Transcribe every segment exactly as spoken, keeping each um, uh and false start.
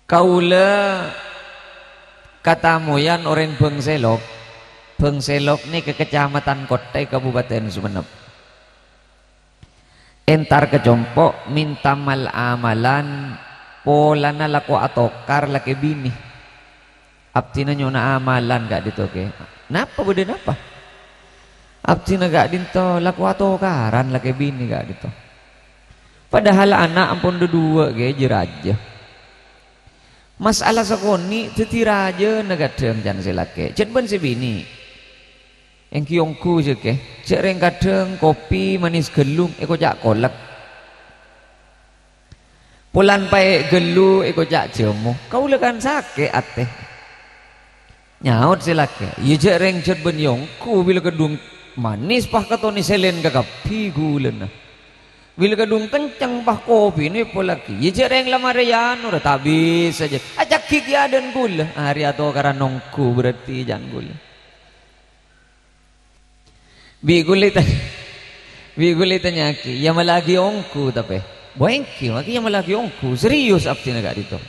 Kaulâ katamoyan orèng Bângselok. Bângselok nèka Kacamatan Kottha è Kabupaten Sumenep. Entar ka compo' mènta mal-amalan polana lako atokar lakè binè. Abdhina nyo'ona amalan ka'dinto, Kè. Napa bâdâ napa? Abdhina ka'dinto lako atokaran lakè binè ka'dinto. Padahal ana' ampon dhu-duwâ', Kè, jâ-rajâ. Mas'ala sakonè' dhâddhi rajâna kadhâng can sè lakè', jhât bân sè binè'. Èngghi ongghu sè kè, jhâ' rèng kadhâng kopi manis ghâllu èkoca' kolek. Polana paè' ghâllu èkoca' jhâmo. Kaulâ kan sakè' atè. Nyaot sè lakè', "Iyâ jhâ' rèng jhât bân ongghu bilâ kadhung manis pas katonè sèlèn kakabbhi ghulâna. Bilâ kadhung kencèng pas kopina èpolaghi. Iyâ jhâ' rèng la marè yanu ra ta' bisa jhât. Acaghi kèya dân ghulâ." Arè atokaran ongghu berarti can ghulâ. Bi' ghulâ ta-, bi' ghulâ ètanya'aghi, "Èamallaghi ongghu tapè?" "Bâ èngghi, ma' èamallaghi ongghu, serius abdhina ka'dinto.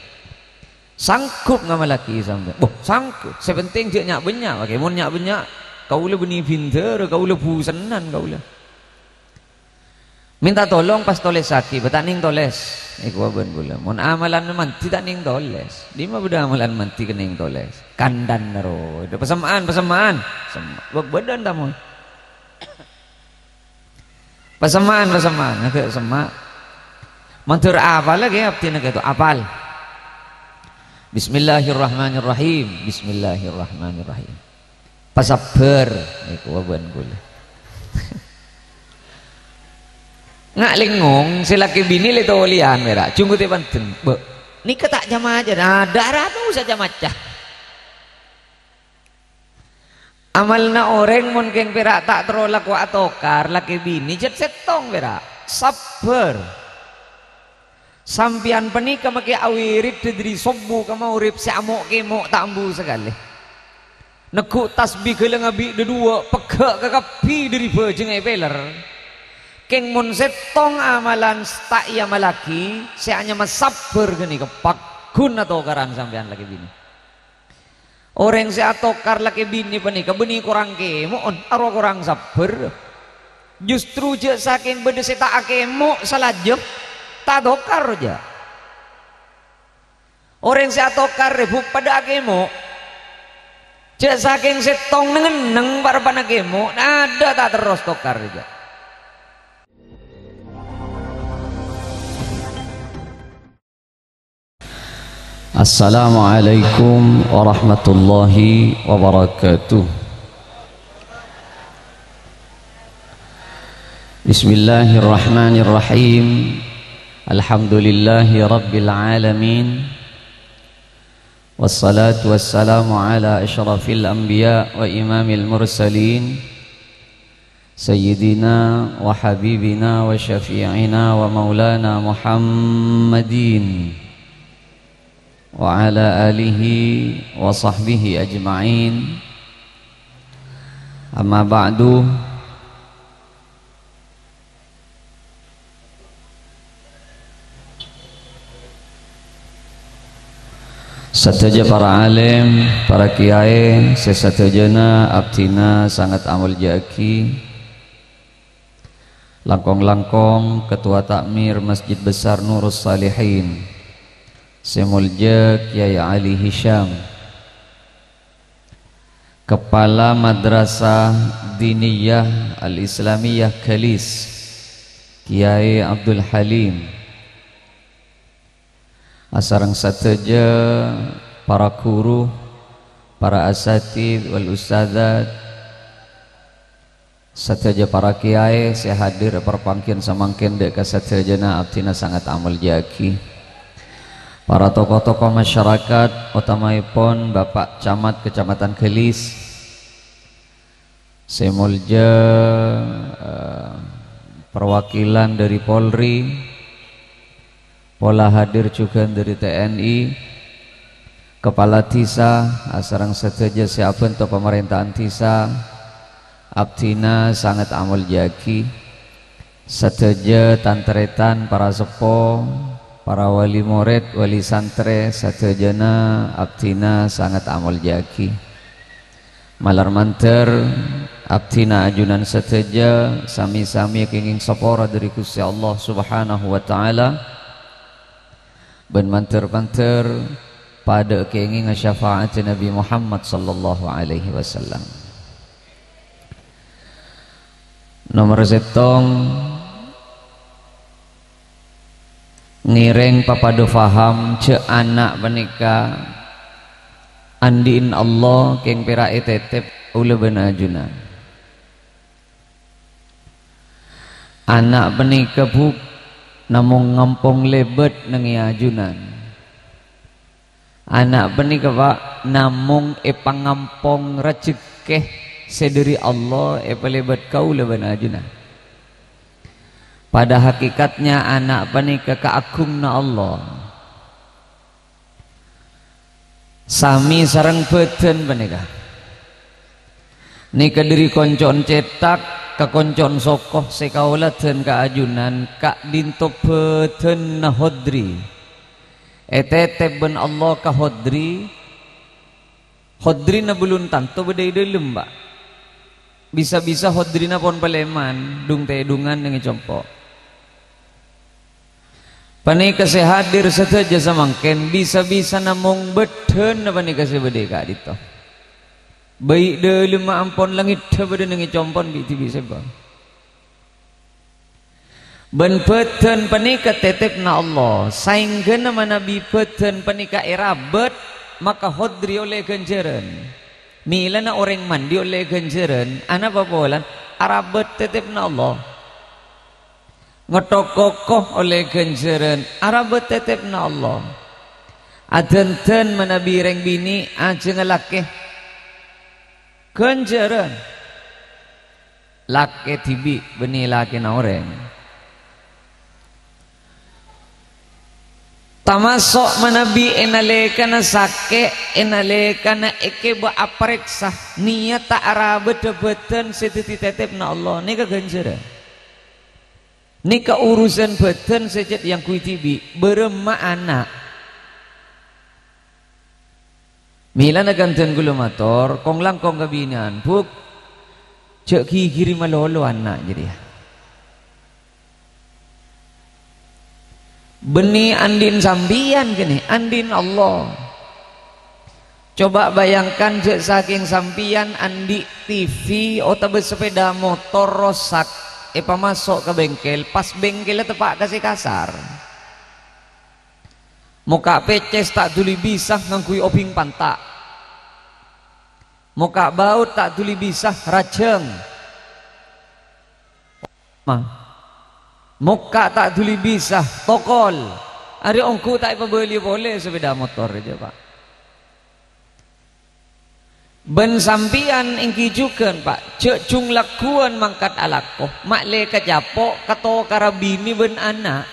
Sanggup ngamallaghi sampèyan?" "Bâh, sanggup. Sè pentèng jhâ' nya'-bânnya', ma' kè mon nya'-bânnya' kaulâ bânnè bhindhârâ, kaulâ bhusennan kaulâ." Mènta tolong pas tolèsaghi, bâ ta' nèng tolès. Èkoca' bân ghulâ. Mon amalan mandhi ta' nèng tolès. Dimma bâdâ amalan mandhi kennèng tolès? Kandhâna ro. Dâ' pasemma'an, pasemma'an. Semma'. Bâ-, bâdâ tamoy. Pasemma'an, pasemma'an. Aghâ' semma'. Mandhâr apal lagi abdhina kèto. Apal. Bismillahirrahmanirrahim. Bismillahirrahmanirrahim. Pasabbhâr, nèko bân ghulâ. Nga' lèngong, sè lakè binè lè tolèyan, mèra, jhungkut è pandheng. Bâ, nèka ta' ca-maca, nah, dâ' ra ta' osa ca-maca. Amalna orèng mon kèng pèra' ta' terro lako atokar, lakè binè jhât sèttong pèra'. Sabbhâr. Sampèyan panèka makè awirid dhâri sobbhu ka maghrib sè amo'-kèmo' ta' ambu sakalè. Neggu' tasbih ghâlâ ngabi' dhâduwâ', pegghâ' kakabbhi dhâri bhâjângnga èpèlèr. Kèng mon sèttong amalan ta' èamallaghi, sè anyama sabbhâr ghânèka paggun atokaran sampèyan lakè binè. Orèng sè atokar lakè binè panèka bânnè korang kèmo'en, arowa korang sabbhâr. Justru jhâ' sakèng bâdâ sè ta' akèmo' salajâ, ta' atokar jhâ'. Orèng sè atokar rèbhut padâ akèmo'. Jhâ' sakèng sèttong neng-enneng parappa'na kèmo', adâ' ta' terros tokar jhâ'. Assalamualaikum warahmatullahi wabarakatuh. Bismillahirrahmanirrahim. Alhamdulillahi rabbil alamin. Wassalatu wassalamu ala asyrafil anbiya wa imamil mursalin. Sayyidina wa habibina wa syafi'ina wa maulana Muhammadin wa ala alihi wa sahbihi ajma'in. Amma ba'du. Sadhâjâ para alim, para kiyaè, sè sadhâjâna abdhina sanget amoljâ'aghi. Langkong-langkong Ketua Takmir Masjid Besar Nurus Salihin, sè moljâ Kiai Ali Hisham. Kepala Madrasah Diniyah Al-Islamiyah Galis, Kiai Abdul Halim, asareng sadhâjâ para ghuru, para asatidz wal ustadzat, sadhâjâ para kiyaè sè hadir è parpangghiyân samangkèn, dâ' ka sadhâjâna abdhina sanget amoljâ'aghi. Para tokoh-tokoh masyarakat, otamaèpon Bapak Camat Kecamatan Galis, sè moljâ, eh, perwakilan dâri Polri, pola hadir jhughân dâri T N I, kepala dhisa, asareng sadhâjâ sè abhânto pamarènta'an dhisa, abdhina sanget amoljâ'aghi. Sadhâjâ tan-tarètan para seppo, Para wali morèd, wali santrè sadhâjâna abdhina sanget amoljâ'aghi. Malar mandhâr abdhina ajunan sadhâjâ sami-sami kèngèng sapora dhâri Ghustè Allah Subhanahu wa Ta'ala, bân mandhâr-mandhâr padâ kèngènga syafa'atta Nabi Muhammad sallallahu alaihi wasallam. Nomer sèttong, ngèrèng papadâ faham jhâ' ana' panèka andi'in Allah kèng pèra' ètètèp kaulâ bân ajunan. Ana' panèka, Bu', namong ngampong lèbât neng è ajunan. Ana' panèka, Pa', namong èpangampong rajhekkè sè dhâri Allah èpalèbât kaulâ bân ajunan. Padâ hakèkatnya ana' panèka kaagunganna Allah. Sami sareng bhâdhân panèka. Nèka dhâri konco'na cèthak ka konco'na soko sè kaoladhân ka ajunan ka'dinto bhâdhânna Hodri. Ètètèp bân Allah ka Hodri. Hodrina bellun tanto bâdâ è dhâlem, Pa'. Bisa-bisa hodrina pon palèman, dhung-tèdhungan neng è compo'. Panèka sè hadir sadhâjâ samangkèn, bisa-bisa namong bhâdhânna panèka sè bâdâ è ka'dinto. Bâi dhâlemma ampon langèddhâ bâdâ neng è compo' bi' dhibi' sèba. Bân bhâdhân panèka tètèpna Allah, saèngghâna manabi bhâdhân panèka èrabât, maka Hodri ollè ghânjhârân. Mèlana orèng mandhi ollè ghânjhârân, anapa polana? Arabât tètèpna Allah. Ngètthok koko ollè ghânjhârân, arabât tètèpna Allah. Adhândhân manabi rèng binè' ajhângnga lakè, ghânjhârân. Lakè dhibi' bânnè lakèna orèng. Tamaso' manabi è nalèkana sakè', è nalèkana èkèbâ aparèksa, nèyatta arabâdhâ bhâdhân sè dhâddhi tètèpna Allah, nèka ghânjhârân. Nèka urusan bhâdhân sè cè' èangghuy dhibi', bârâmma ana'. Mèlana kandhân kaulâ mator, kong-langkong kabinèyan, Bu', jhâ' ghighiri malolo ana' jârèya. Bânnè andi'in sampèyan kènè, andi'in Allah. Coba bayangkan, jhâ' sakèng sampèyan andi' T V otabâ sepeda motor rosak, èpamaso' ka bengkel, pas bengkella teppa' ka sè kasar. Mokka' pècès ta' dhuli bisa ngangghuy obing panta'. Mokka' baut ta' dhuli bisa rajâng. Ma-, mokka' ta' dhuli bisa tokol. Arè ongghu ta' èpabâliyâ polè sepeda motor jâ, Pa'. Bân sampèyan èngghi jhughân, Pa', jhâ' jhung lagghuwân mangkat alako, ma'lè kacapo' katokara binè bân ana'.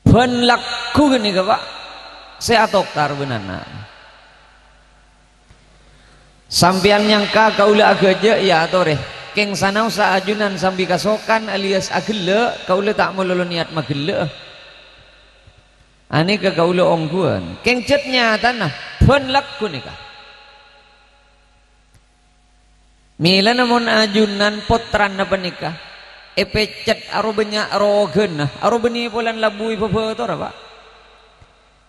Bân lagghu ghânèka, Pa', sè atokar bân ana'. Sampèyan nyangka kaulâ aghâjâ', ya, torè. Kèng sanaossa ajunan sambi kasokan alias aghellâ', kaulâ ta' malolo niyat maghellâ'â. Anèka kaulâ ongghuwân. Kèng jhât nyatana, bân lagghu nèka. Mèlana mon ajunan pottrana panèka èpècèt aro bânnya' roghâna, aro bânnè polana labu èbâbâtora, Pa'.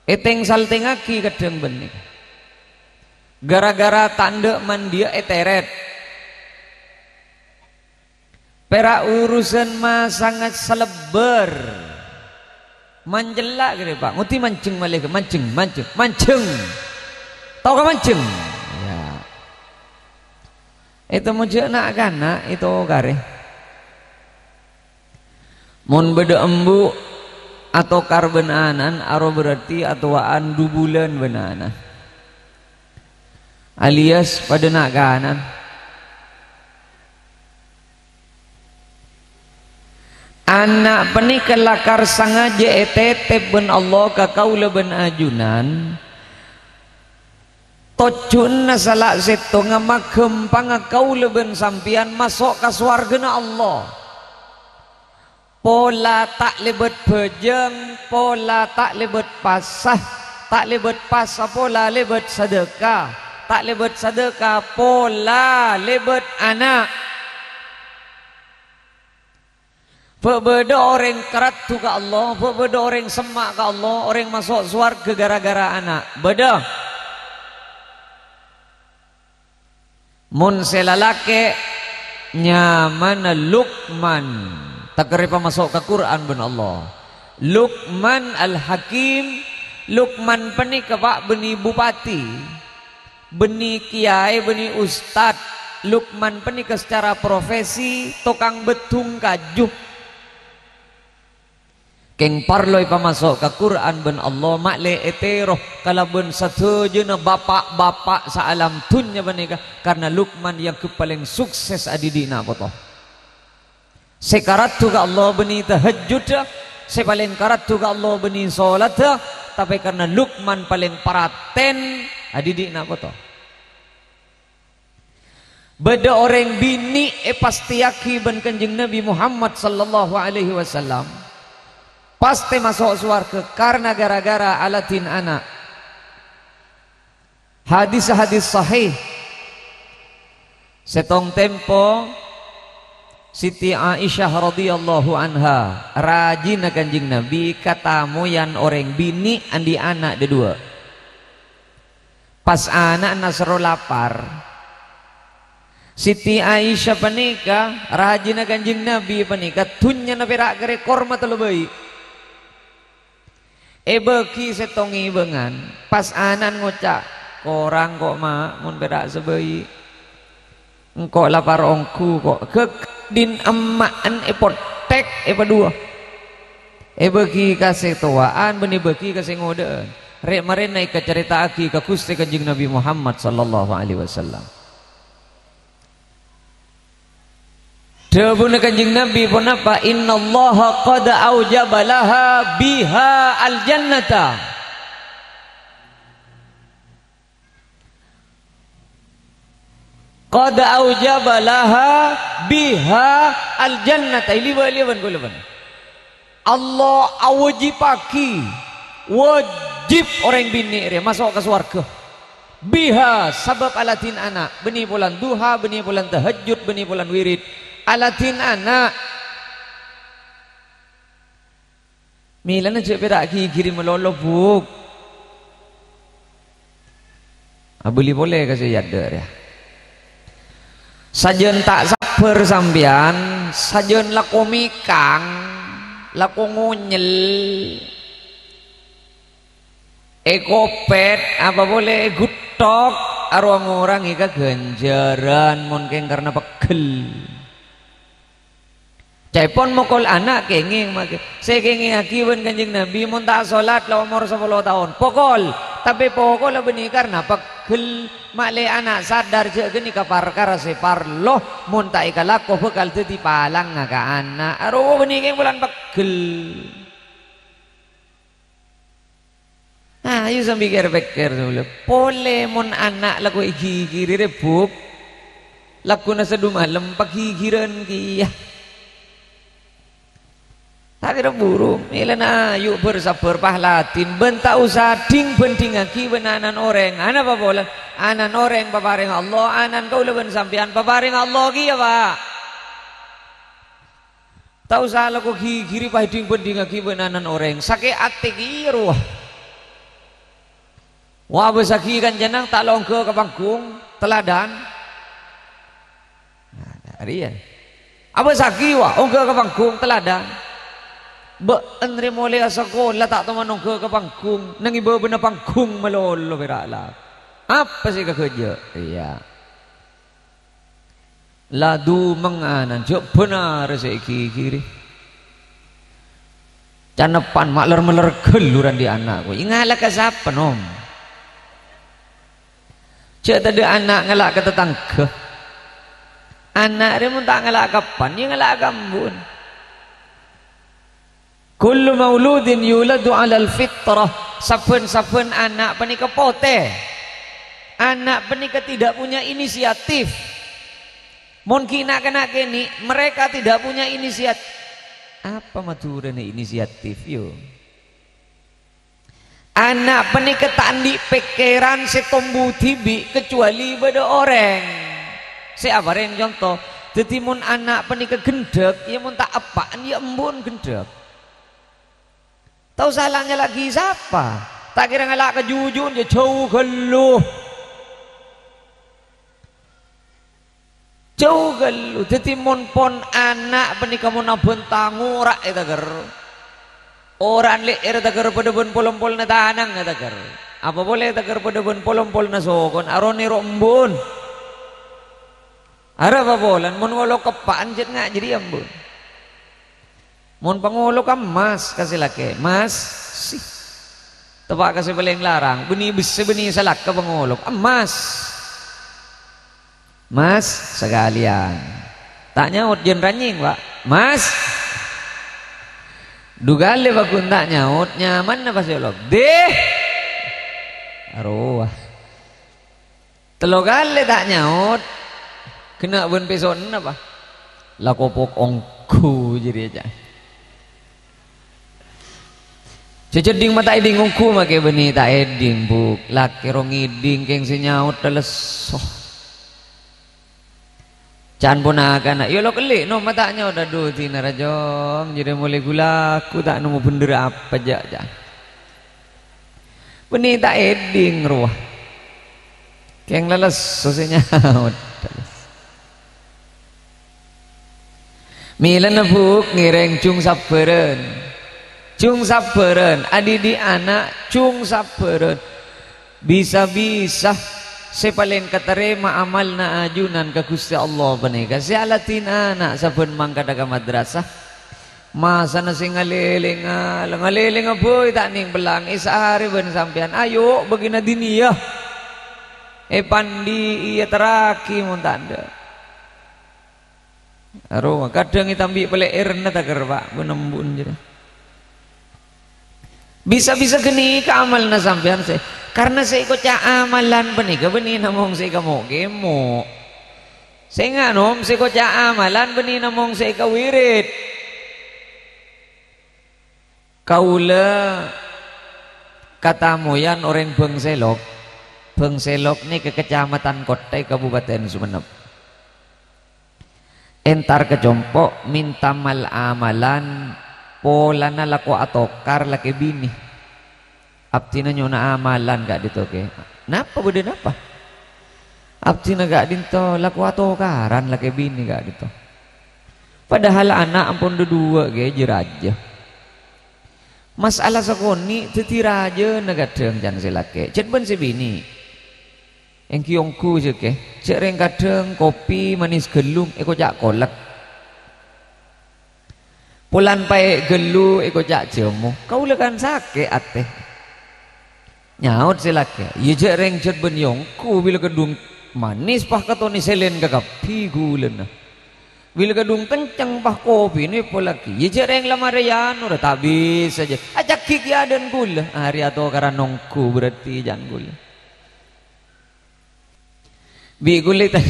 Ètèng-saltèngngaghi kadhâng bânnè. Ghârâ-ghârâ ta' endâ' mandiyâ ètèrèt. Pèra' urusan masangnga salebbâr. Mancella' kènè, Pa'. Ngoddi manjheng malè, manjheng, manjheng, manjheng. Tao ka manjheng? Ya. Ètemmo jhâ' na'-kana' ètokarè. Mon bâdâ embu' atokar bân ana'na, aro berarti atowa'an du bulân bân ana'na. Alias padâ na'-kana'an. Ana' panèka lakar sangajâ ètètèp bân Allah ka kaulâ bân ajunan. Tojjhuna sala sèttonga maghâmpangnga kaulâ bân sampèyan maso' ka sowarghâna Allah. Pola ta' lèbât bhâjâng, pola ta' lèbât pasa, ta' lèbât pasa pola lèbât sadâka, ta' lèbât sadâka pola lèbât ana'. Bâ' bâdâ orèng karaddhu ka Allah, bâ' bâdâ orèng semma' ka Allah, orèng maso' sowarghâ ghârâ-ghârâ ana'. Bâdâ. Mon sè lalakè', nyamana Lukman, takèr èpamaso' ka Qur'an bân Allah. Lukman Al-Hakim, Lukman panèka, Pa', bânnè bupati, bânnè kiyaè, bânnè ustad. Lukman panèka secara profesi tokang bâddhung kaju. Kèng parlo èpamaso' ka Qur'an bân Allah, ma'lè ètèro kalabân sadhâjâna bapa'-bapa' saalam dhunnya panèka, karna Lukman èangghep palèng sukses adidi'na poto. Sè karaddhu ka Allah bânnè tahajjudda, sè palèng karaddhu ka Allah bânnè solatta, tapè karna Lukman palèng paratèn adidi'na poto. Bâdâ orèng binè' èpastèyaghi bân Kanjeng Nabi Muhammad sallallahu alaihi wasallam, pastè maso' sowarghâ karna ghârâ-ghârâ aladhin ana'. Hadis-hadis sahih. Sèttong tempo, Siti Aisyah radhiyallahu anha rajina Kanjeng Nabi katamoyan orèng binè' andi' ana' dhâduwâ'. Pas ana'na soro lapar. Siti Aisyah panèka, rajina Kanjeng Nabi panèka, dhunnyana pèra' karè korma tello bhâi. Èbâghi sèttong èbângan, pas ana'na ngoca', "Korang ko', Ma', mon pèra' sabhâi." Engko' lapar ongghu ko', ghâgghâ' din emma'en èpothèk èpadhuwâ. Èbâghi ka sè towa'an bân èbâghi ka sè ngodâ'ân. Rè'-marèna èkacarèta'aghi ka Ghustè Kanjeng Nabi Muhammad sallallahu alaihi wasallam. Dhâbuna Kanjeng Nabi ponapa? "Innallaha qad aujaba laha biha al-jannata." Qad aujaba laha biha al-jannata. Ili bâli bân kaulâ bân. Allah awâjibaghi, wajib orèng binè' rèya maso' ka sowarghâ. Biha, sabâb aladhin ana', bânnè polana duha, bânnè polana tahajjud, bânnè polana wirid. Aladhin ana'. Mèlana jhâ' pèra' ghighiri malolo, Bu'. Abâli polè ka sè è adâ' rèya. Sajân ta' sabbhâr sampèyan, sajân lako mèkang, lako ngonyèl. Èkopèt, apa polè èghuthok, arowa ngorangè kaghânjhârân mon kèng karna pegghel. Ca'èpon mokol ana' kèngèng makè. Sè èkèngèngaghi bân Kanjeng Nabi mon ta' solat la omor sapolo taon. Pokol, tapè pokolla bânnè karna pegghel. Ma'lè ana' sadar jhâ' ghânèka parkara sè parlo, mon ta' èkalako bhâkal dhâddhi palangnga ka ana'. Arowa bânnè kèng polana pegghel. Nah, ayo sambi kèr-pèkkèr saulâ. Polè mon ana' lako èghighiri rèbuk. Lagguna sadhu malem paghighiran kèya. Ta' kèra buru, mèlana ayu bhâr-sabbhâr pahlatin, bân ta' osa dhing-bhândhingaghi bân ana'na orèng. Anapa polana? Ana'na orèng paparèngnga Allah, ana'na kaulâ bân sampèyan paparèngnga Allah kèya, Pa'. Ta' osa lako ghighiri paèdhing-bhândhingaghi bân ana'na orèng. Sakè' atè kèya rowa. Wa abâssaghi kancana ta' la ongghâ ka panggung, teladan. Nah, arèya. Abâssaghi, wa, ongghâ ka panggung, teladan. Bâ'na rè molaè asakola ta' toman ongghâ ka panggung, neng è bâbâna panggung malolo pèra' la. Apa sè èkaghâjâ'? Iyâ. La dumengngan, jhâ' bhânarè sè èghighiri. Caneppan ma' ler-meller ghâllu randhi ana' kowe. Ngala' ka sapa, Nom? Jhâ' tadâ' ana' ngala' ka tatangghâ. Ana' rè mon ta' ngala' ka pan, iyâ ngala' ka embu'na. "Kullu mauludin yuladu 'alal fitrah." Sabbhân-sabbhân ana' panèka potè. Ana' panèka tidak punya inisiatif. Mon ghi' na'-kana' kènè', mereka tidak punya inisiat-, Apa Madhurâna inisiatif, yo? Ana' panèka ta' andi' pèkkèran sè tombu dhibi' kacobâli bâdâ orèng sè aparèng conto. Dhâddhi, mon ana' panèka ghendhâk, ya mon ta' eppa'an, ya embu'en ghendhâk. Ta' osa la nyala'aghi sapa. Ta' kèra ngala' ka juju'en, ya jhâu ghâllu. Jhâu ghâllu. Dhâddhi, mon pon ana' panèka mon abhânta ngora' è taghâr. Ora'an lè'èrra taghâr padâ bân pol-empolna tanang è taghâr. Apa polè taghâr padâ bân pol-empolna sokon, arowa nèro embu'en. Arapa polana mon ngolok eppa'an jhât nga' jârèya embu'en. Mon pangolok ka emmas ka sè lakè', "Mas, sih." Teppa' ka sè palèng larang, bânnè bessè bânnè salaka pangolok, "Emmas." "Mas, sakalèyan." Ta' nyaot, jân ranyèng, Pak. "Mas." Du kalè paggun ta' nyaot, nyamanna pas èolok. "Deh." Arowa. Tello kalè ta' nyaot. Ghenna' bân pèsonna, Pa'. La kopok ongghu jârèya, ca'. Jhâjhâddhing ma' ta' èdhing ongghu makè bânnè ta' èdhing, Bu'. Lakè ro ngèdhing kèng sè nyaot ta' lesso. Can ponakana, "Yâ lo kelli', no, ma' ta' nyaot, adhu, dina rajong, jârèya molaè ghu-lagghu ta' nemmo bhendher apa jâ', ca'." Bânnè ta' èdhing rowa. Kèng la lesso sè nyaot. Mèlana, Bu', ngèrèng jhung sabbhârân. Jhung sabbhârân, adhidhi' ana' jhung sabbhârân. Bisa-bisa sè palèng katarèma amalna ajunan ka Ghustè Allah panèka sè aladhinè ana' sabbhân mangkadhâ ka madrasah. Masana sè ngalèlènga, ngalèlènga bhâi ta' nèng pèlang, èsarè bân sampèyan, "Ayo, bâgina diniyâ? Èpandi' èyaterraghi mon ta' endâ'." Arowa, kadhâng ètambi' palè'èrna taghâr, Pa', bân embu'en jârèya. Bisa-bisa ghânèka amalna sampèyan sè, karna sè èkoca' amalan panèka bânnè namong sè èkamo'-kemo'. Sè nganom sè èkoca' amalan bânnè namong sè èkawirid. Kaulâ katamoyan orèng Bhângselok. Bhângselok nèka Kecamatan Kottè, Kabupaten Sumenep. Entar ka compo' mènta mal-amalan polana lako atokar lakè binè. Abdhina nyo'ona amalan ka'dinto, Kè. Napa bâdâ napa? Abdhina ka'dinto lako atokaran lakè binè ka'dinto. Padahal ana' ampon dhâduwâ', Kè, jâ-rajâ. Mas'ala sakonè' dhâddhi rajâna kadhâng can sè lakè', jhân bân sè binè'. Èngghi ongghu, Kè, jhâ' rèng kadhâng kopi manès ghâllu èkoca' kolek. Polan paè' ghâllu èkoca' jhâmo. Kaulâ kan sakè' atè. Nyaot sè lakè', "Iyâ, jhâ' rèng jhât bân ongghu, bilâ kadhung manès, pas katonè sèlèn kakabbhi ghulâna. Bilâ kadhung kenceng, pas kopina èpolaghi. Iyâ, jhâ' rèng la marè anu, ra ta' bisa, jhâ'. Acaggi kèya dân ghulâ." Arèya atokaran ongghu berarti can ghulâ. Bi' ghulâ ta-,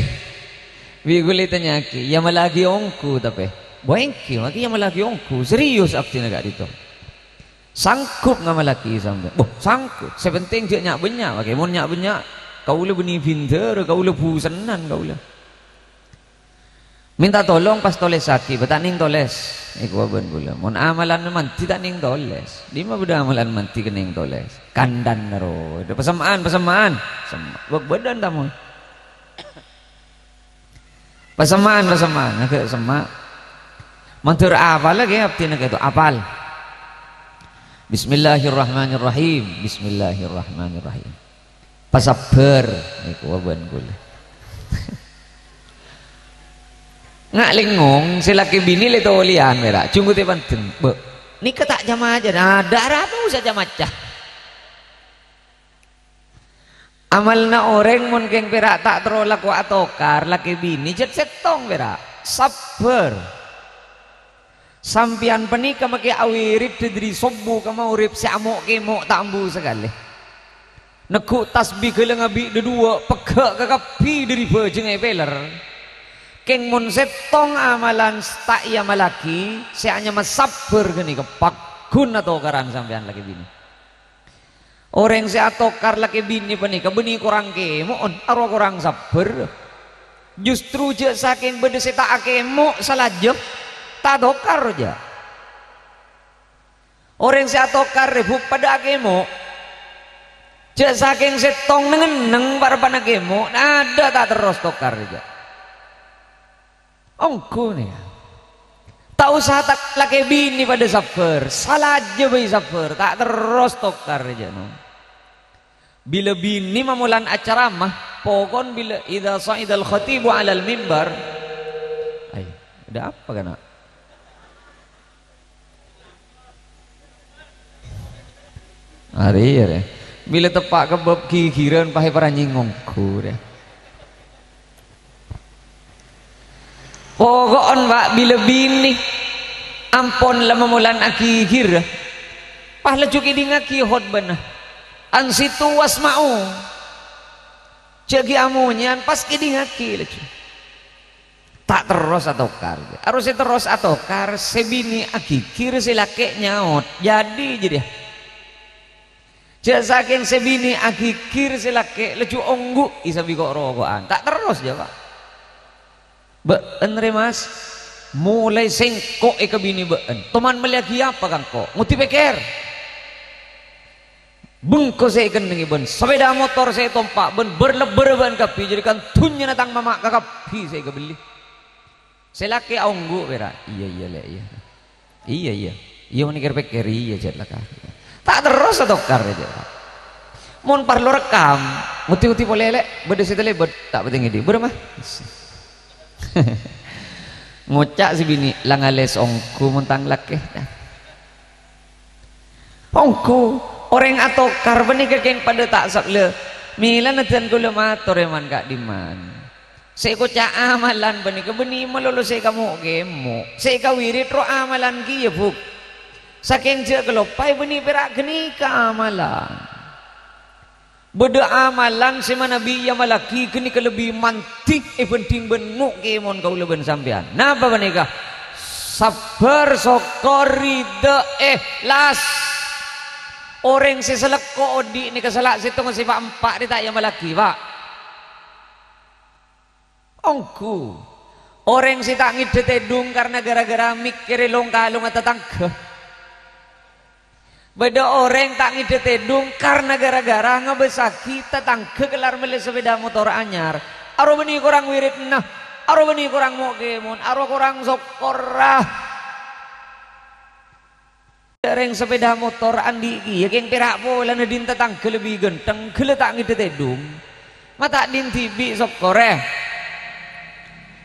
bi' ghulâ ètanya'aghi, "Èamallaghi ongghu, tapè?" "Bo èngghi, ma' èamallaghi ongghu. Serius abdhina ka'dinto. Sanggup ngamallaghi sampèyan?" "Bo, sanggup. Sè pentèng jhâ' nya'-bânnya', ma' èngghi. Mon nya'-bânnya', kaulâ bânnè bhindhârâ, kaulâ bhusennân, kaulâ." Mènta tolong pas tolèsaghi, bâ ta' nèng tolès. Èkowa bân ghulâ. Mon amalan mandhi ta' nèng tolès. Dimma bâdâ amalan mandhi kennèng tolès? Kandhân ro. Pasemmaan, pasemmaan. Sem-, bâ-, bâdân tamoy. Pasemmaan, pasemmaan. Aghâ' semma'. Mandhâr apal lagi abdhina ka'dinto. Apal. Bismillahirrahmanirrahim. Bismillahirrahmanirrahim. Pasabbhâr, nèko bân ghulâ. Nga' lèngngong, sè lakè binè lè tolèyan, mèra', jhungguttè pandeng. Bâ, nèka ta' jhâ-majhâ, nah, dâ' ra ta' osa jhâ-majhâ. Amalna orèng mon kèng pèra' ta' terro lako atokar, lakè binè jhât sèttong, mèra'. Sabbhâr. Sampèyan panèka makè awirid dhâri sobbhu ka maghrib sè amo'-kemo' ta' ambu sakalè. Neggu' tasbih ghâlângngabhi dhâduwâ', pegghâ' kakabbhi dhâri bhâjhengnga èpèlèr. Kèng mon sèttong amalan s-, ta' èamallaghi, sè anyama sabbhâr ghânèka pagghun atokaran sampèyan lakè binè. Orèng sè atokar lakè binè panèka bânnè korang kèmo'en, arowa korang sabbhâr. Justru jhâ' sakèng bâdâ sè ta' akèmo' salajâ, ta' atokar jhâ'. Orèng sè atokar rèbhut padâ akèmo'. Jhâ' sakèng sèttong neng-enneng pa'-rappa'na kèmo', nada ta' terros tokar jhâ'. Ongghu nèka. Ta' osa ta-, lakè binè padâ sabbhâr, salajâ bhâi sabbhâr, ta' terros tokar jhâ', no. Bilâ binè mamolan acaramah, pokon bilâ idza sha'idal khatibu 'alal mimbar. Ay, ada apa, kana'? Arè, arè. Bilâ teppa' ka bab ghighirân, pas èparanyèng ongghu, rè. Poko'en, Pa', bilâ binè ampon la mamolan aghighir, pas lajhu kèdingngaghi khotbana. Ansitu wasma'u. Jhâ' ghi' amonyèyan, pas kèdingngaghi lajhu. Ta' terros atokar. Arè sè terros atokar, sè binè aghighir, sè lakè' nyaot. Jadi, jadi. Jhâ' sakèng sè binè aghighir sè lakè' lajhu ongghu, èsambi ko'-roko'an. Ta' terros jhâ', Pa'. Bâ'en rè, Mas, molaè sèngko' èkabinè bâ'en. Toman mellèyaghi apa ka engko'? Ngoddi pèkkèr. Bengko sè èkennengngè bân sapèda motor sè ètompa' bân bâr-lebbârrâ bâ'en kabbhi, jârèya kan dhunnyana tang mama' kakabbhi sè èkabellè. Sè lakè' aongghu pèra'. Iyâ, iyâ, Lè', iyâ. Iyâ, iyâ. Iyâ, mon èkèr-pèkkèr, iyâ, jhât la ka. Ta' terros atokar jhâ'. Mon parlo rekkam, ngoddi-ngoddi polè, Lè'. Bâdâ sè talèbât, ta' patè ngèdhing. Bârâmma? Ngoca' sè binè, "La ngalès ongghu mon tang lakè'." Ongghu, orèng atokar panèka kèng padâ ta' sab-, lè, mèlana dân kaulâ mator, è man ka'dimman. Sè èkoca' amalan panèka bânnè malolo sè èkamo'-kemo'. Sè èkawirid ro amalan kèya, Bu'. Sakèng jhâ' kaloppaè bânnè pèra' ghânèka amalan. Bâdâ amalan sè manabi èamallaghi ghânèka lebbi mandhi èbhândhing bân mo'-kèmo'en kaulâ bân sampèyan. Napa panèka? Sabbhâr, sokkor, ridha, èhlas. Orèng sè salekko' odi' nèka sala' sèttonga sè pa'-empa' rè ta' èamallaghi, Pa'. Ongghu. Orèng sè ta' ngèdhâ tèdung karna ghârâ-ghârâ mèkkèrè long-kalongnga tatangghâ. Bâdâ orèng ta' ngèdhâ tèdung karna ghârâ-ghârâ ngabâssaghi tatangghâ kellar mellè sapèda motor anyar. Arowa bânnè korang wiridna, arowa bânnè korang mo'-kèmo'en, arowa korang sokkorra. Orèng sapèda motor andi' kèya kèng pèra' polana dhin tatangghâ lebbi ghântheng, ghellâ' ta' ngèdhâ tèdung. Ma' ta' dhin dhibi' sokkorè.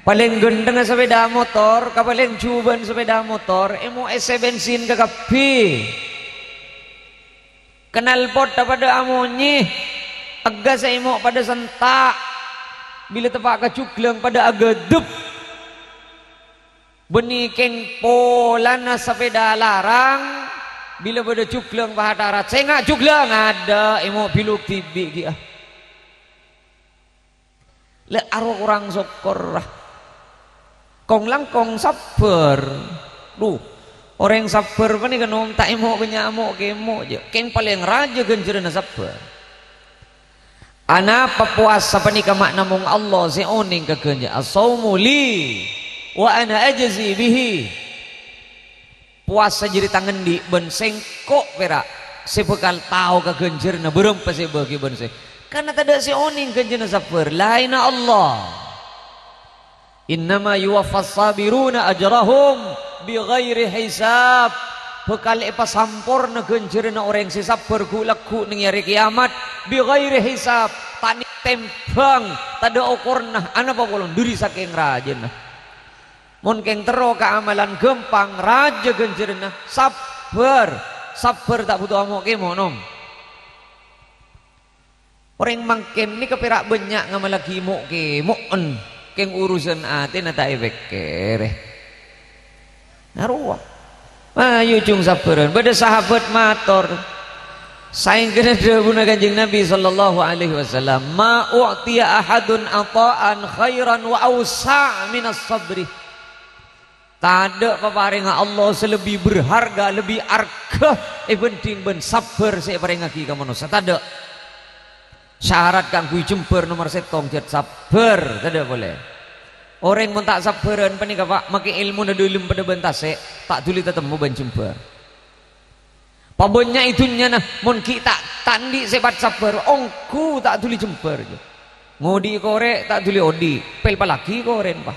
Palèng ghânthengnga sapèda motor, ka palèng jhubâ'ân sapèda motor, èmo' èssè bensin kakabbhi. Knalpot padâ amonyè, èggas èmo' padâ senta'. Bilâ teppa' ka jhuglâng padâ aghâdhep. Bânnè kèng polana sapèda larang, bilâ bâdâ jhuglâng pahatara, "Sènga' jhuglâng!" Adâ', èmo' biluk dhibi' ghi'â. Lè' arowa korang sokkorra. Kong-langkong sabbhâr. Dhu, orèng sabbhâr panèka nom ta' èmo' bânnya' mo'-kèmo' jâ. Kèng palèng rajâ ghânjhârânna sabbhâr. Anapa powasa panèka ma' namong Allah sè onèng ka ghânjhâ-, "As-saumu li wa ana ajzi bihi." Powasa jârèya tang andi' bân sèngko' pèra' sè bhâkal tao ka ghânjhârânna bârâmpa sè èbâghi bân sè. Karna tadâ' sè onèng ghânjhârânna sabbhâr, laènna Allah. "Innama yuwaffas sabiruna ajrahum bighairi hisab." Bhâkal èpasamporna ghânjhârânna orèng sè sabbhâr ghu'-lagghu' neng è arè kèyamat, bighairi hisab, ta' nè-, tèmbhâng, tadâ' okorna, anapa polana dhâri sakèng rajâna. Mon kèng terro ka amalan ghâmpang, rajâ ghânjhârânna, sabbhâr, sabbhâr ta' bhuto amo'-kèmo', nom. Orèng mangkèn nèka pèra' bânnya' ngamallaghi mo'-kèmo'en, kèng urusan atèna ta' èpèkkèrè. Arowa. Ayo, jhung sabbhârân. Bâdâ sahabat mator, Saèngghâna dhâbuna Kanjeng Nabi sallallahu alaihi wasallam, "Ma u'tiya ahadun ata'an khairan wa awsa' minas sabri." Tadâ' paparèngnga Allah sè lebbi berharga, lebbi arghâ èbhândhing bân sabbhâr sè èparèngngaghi ka manossa. Tadâ'. Syarat kaangghuy jembhâr nomer sèttong jhât sabbhâr, tadâ' polè. Orèng mon ta' sabbhârân panèka, Pa', makè èlmona dhâlem padâ bân tasè', ta' dhuli tatemmo bân jembhâr. Pabânnya'è dhunnyana, mon ghi' ta', ta' andi' sèpat sabbhâr, ongghu ta' dhuli jembhâr. Ngodhi'i korè', ta' dhuli odi', pèlpallaghi korè'na, Pa'.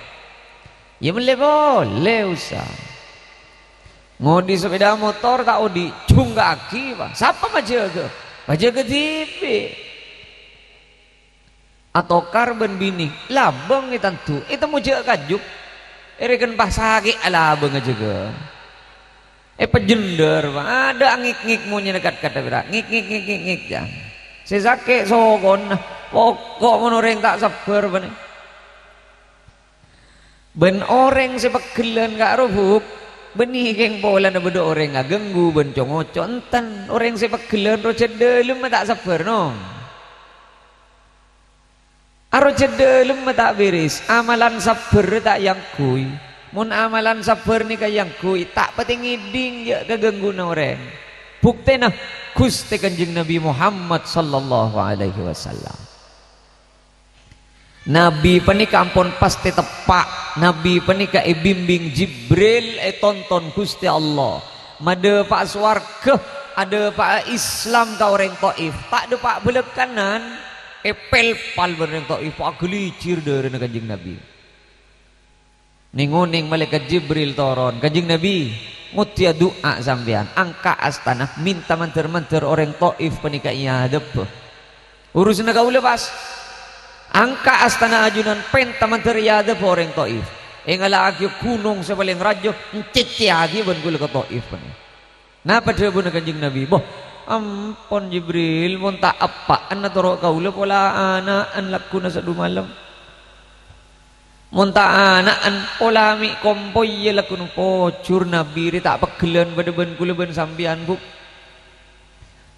Iyâ mellè polè usa. Ngodhi' sapèda motor ta' odi', jhungka'aghi, Pa'. Sapa majâgâ? Majâgâ dhibi'. Atokar bân binè, labâng ètandu, ètemmo jhâ' kaju. Èrèken pas sakè' alabâng ajâgâ. Èpajhendher, Pa'. Adâ' ngik-ngik monyèna kat-kat pèra'. Ngik, ngik, ngik, ngik, ngik, jâ. Sè sakè' sokona, poko' mon orèng ta' sabbhâr, Pa'. Bân orèng sè pegghellân ka'rowa, Bu', bânnè kèng polana bâdâ orèng aganggu bân co-ngoco, enten. Orèng sè pegghellân rojhât dhâlemma ta' sabbhâr, no. Arojhât dhâlemma ta' bèrès, amalan sabbhâr ta' èangghuy. Mon amalan sabbhâr nèka èangghuy, ta' patè ngèdhing jâ' kagangguna orèng. Buktèna, Ghustè Kanjeng Nabi Muhammad sallallahu alaihi wasallam. Nabi panèka ampon pastè teppa'. Nabi panèka èbimbing Jibril, ètonton Ghustè Allah. Madâpa'a sowarghâ, adâpa'a Islam ka orèng Taif. Ta' dâpa' bâlâkkanan, èpèlpal bân orèng Taif, agâlijir dârâna Kanjeng Nabi. Neng-oneng Malaèkat Jibril toron, "Kanjeng Nabi, ngodiyâ du'a sampèyan, angka' astana, mènta mandhâr-mandhâr orèng Taif panèka èadhâbbhâ. Urusanna kaulâ pas. Angka' astana ajunan, pènta mandhâr èadhâbbhâ orèng Taif. Èngala'aghi ghunong sè palèng rajâ, ècèccè'aghi bân kaulâ ka Taif panèka." Napa dhâbuna Kanjeng Nabi? "Bâh, ampon Jibril, mon ta' eppa'na toro' kaulâ pola ana'an lagghuna sadu malem. Mon ta' ana'an pola mè' kompoyya lagghuna." Pojhur Nabi rè ta' pegghellân padâ bân kaulâ bân sampèyan, Bu'.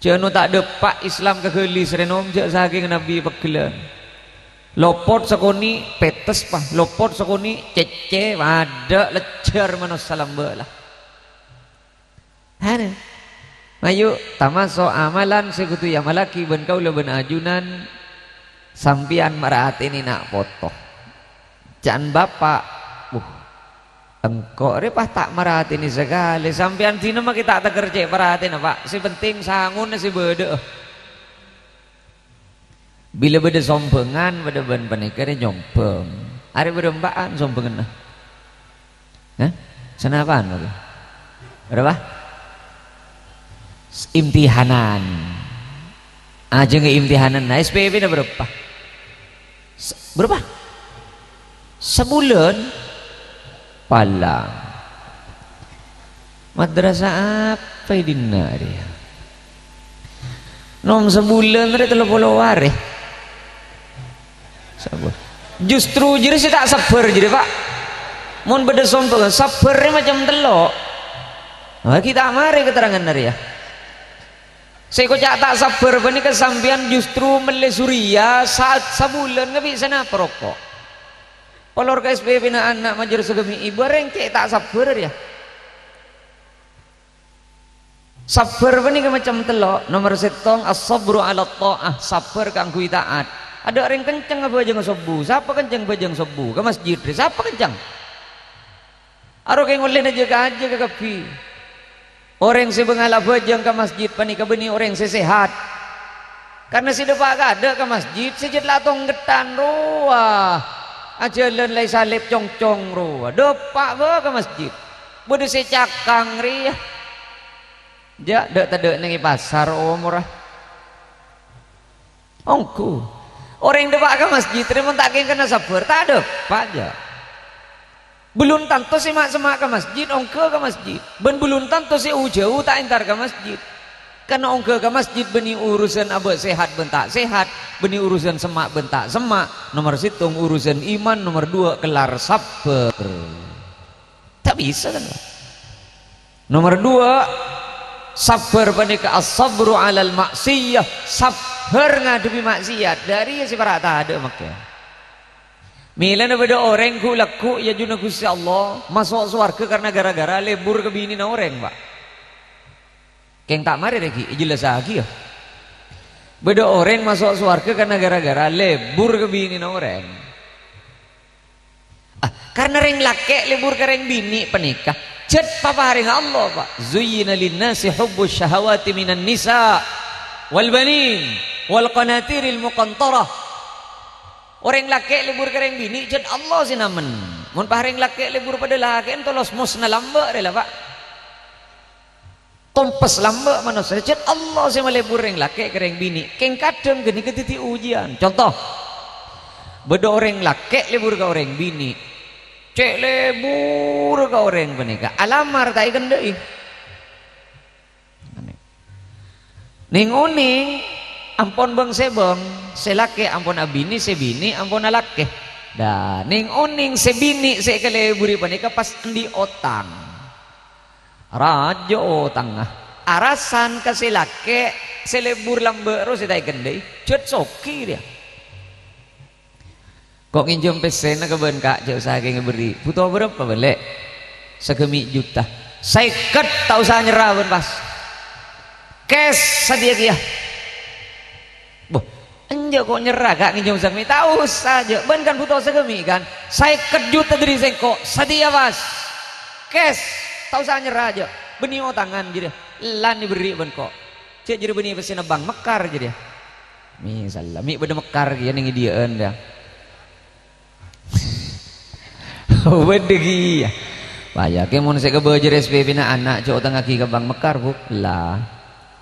Jhâ' no ta' dâpa' Islam ka ghâllis rè nom jhâ' sakèng Nabi pegghellân. Lopot sakonè' pèttes, Pa', lopot sakonè' cèccè', adâ' lèjjhâr manossa lambâ' la. Hana. Mayu, tamaso' amalan sè kodhu èamallaghi bân kaulâ bân ajunan, sampèyan maratènè na' poto. Ca'na bapa', "Wuh, engko' rè pas ta' maratènè sakalè. Sampèyan dinah makè ta' tèkèr cè' paratèna, Pa'. Sè pentèng sangona sè bâdâ'â." Bilâ bâdâ sombhângan, padâ bân panèka rè nyombhâng. Arè bârâmpa'an sombhânganna? Hah? Sanapa'an, Pak? Bârâmpa? S-, imtihanan. Ajângngè imtihanan. Nah, S P P-na bârâmpa? S-, bârâmpa? Sabulân? Palang. Madrasah apa è dinna' rèya? Nom sabulân rè tello polo arè. Sabbhâr. Justru jârèya sè ta' sabbhâr jârèya, Pak. Mon bâdâ sombhângan, sabbhâr rè macem tello'. Nah, ghi' ta' marè keteranganna rèya. Sè èkoca' ta' sabbhâr panèka sampèyan justru mellè surya sa-, sabulân ngabhi' sanapa roko'. Polor ka S P P-na ana' majâr sagâmè' ibu, arèng cè' ta' sabbhâr rèya. Sabbhâr panèka macem tello'. Nomer sèttong, as-sabru 'ala tha'ah, sabbhâr kaangghuy ta'at. Adâ' orèng kenceng abhâjângnga sobbhu. Sapa kenceng bhâjâng sobbhu? Ka masjid rè. Sapa kenceng? Aro kèng ollèna jâ-kajâ kakabbhi. Orèng sè bângal abhâjâng ka masjid panèka bânnè orèng sè sehat. Karna sè dâpa' kaadâ' ka masjid, sè jhât la tongghâttan rowa. Ajhâlân la èsalèp congcong rowa. Dâpa' bâ ka masjid. Bâdâ sè cakang rèya. Jâ', dâ'-tadâ' neng è pasar omorra. Ongghu. Orèng dâpa' ka masjid rè mon ta' kèng kenna sabbhâr, ta' dâpa', jâ'. Bellun tanto sè ma'-, semma' ka masjid, ongghâ ka masjid. Bân bellun tanto sè o-jhâu ta' entar ka masjid. Karna ongghâ ka masjid bânnè urusan abâ' sehat bân ta' sehat, bânnè urusan semma' bân ta' semma', nomer sèttong urusan iman, nomer duwâ' kellar sabbhâr. Ta' bisa, kan, Pak? Nomer duwâ', Sabbhâr panèka as-sabru 'alal ma'siyah, sabbhâr ngadhebbhi ma'siyat. Dhâri sè para' tadâ' makkè. Mèlana bâdâ orèng ghu'-lagghu' è ajunanna Ghustè Allah, maso' sowarghâ karna ghârâ-ghârâ lebur ka binèna orèng, Pa'. Kèng ta' marè rèya ghi' èjellassaghi, yâ. Bâdâ orèng maso' sowarghâ karna ghârâ-ghârâ lebur ka binèna orèng. Ah, karna rèng lakè' lebur ka rèng binè' panèka jhât paparèngnga Allah, Pa'. "Zuyyina lin-nasi hubbus syahawati minan nisa' wal banin wal qanatiril muqantarah." Orèng lakè' lebur ka rèng binè' jhât Allah sè namen. Mon pas rèng lakè' lebur padâ lakè'en tolos mosna lambâ' rèya la, Pa'. Tompes lambâ' manossa, jhât Allah sè malebur rèng lakè' ka rèng binè'. Kèng kadhâng ghânèka dhâddhi ujian. Conto, bâdâ orèng lakè' lebur ka orèng binè'. Cè' lebur ka orèng panèka, alamar ta' èkendhâ'i. Nèng-onèng ampon bâng-sèbâng, sè lakè' ampon abinè, sè binè' ampon alakè. Dâ, nèng-onèng sè binè' sè èkaleburè panèka pas andi' otang. Rajâ otangnga. Arasan ka sè lakè', sè lebur lambâ' rowa sè ta' èkendhâ'i, jhât soghi rèya. Ko' ngènjhâm pèssèna ka bâ'na, Ka', jhâ' usaha kèngèng bherri'. Bhuto bârâmpa bâli'? Sagâmè' juta. Sèket, ta' osa nyerra bâ'na pas. Cash sadhiyâ kèya. Boh, enjâ' ko' nyerra, Ka', ngènjhâm sagâmè'? Ta' osa, jhâ'. Bâ'na kan bhuto sagâmè', kan? Sèket juta dhâri sèngko', sadhiyâ, pas. Cash, ta' osa nyerra, jhâ'. Bânnè otangan, jârèya. Lan èbherri' bâ'na ko'. Jhâ' jârèya bânnè pèssèna Bank Mekar, jârèya. Misalla, mè' bâdâ Mekar kèya nèng è diyâ'ân, yâ. Bâdâ kèya. Bâjâ kè mon sè kabâjâr S P P-na ana' jhâ' otangngaghi ka Bank Mekar, Bu. La.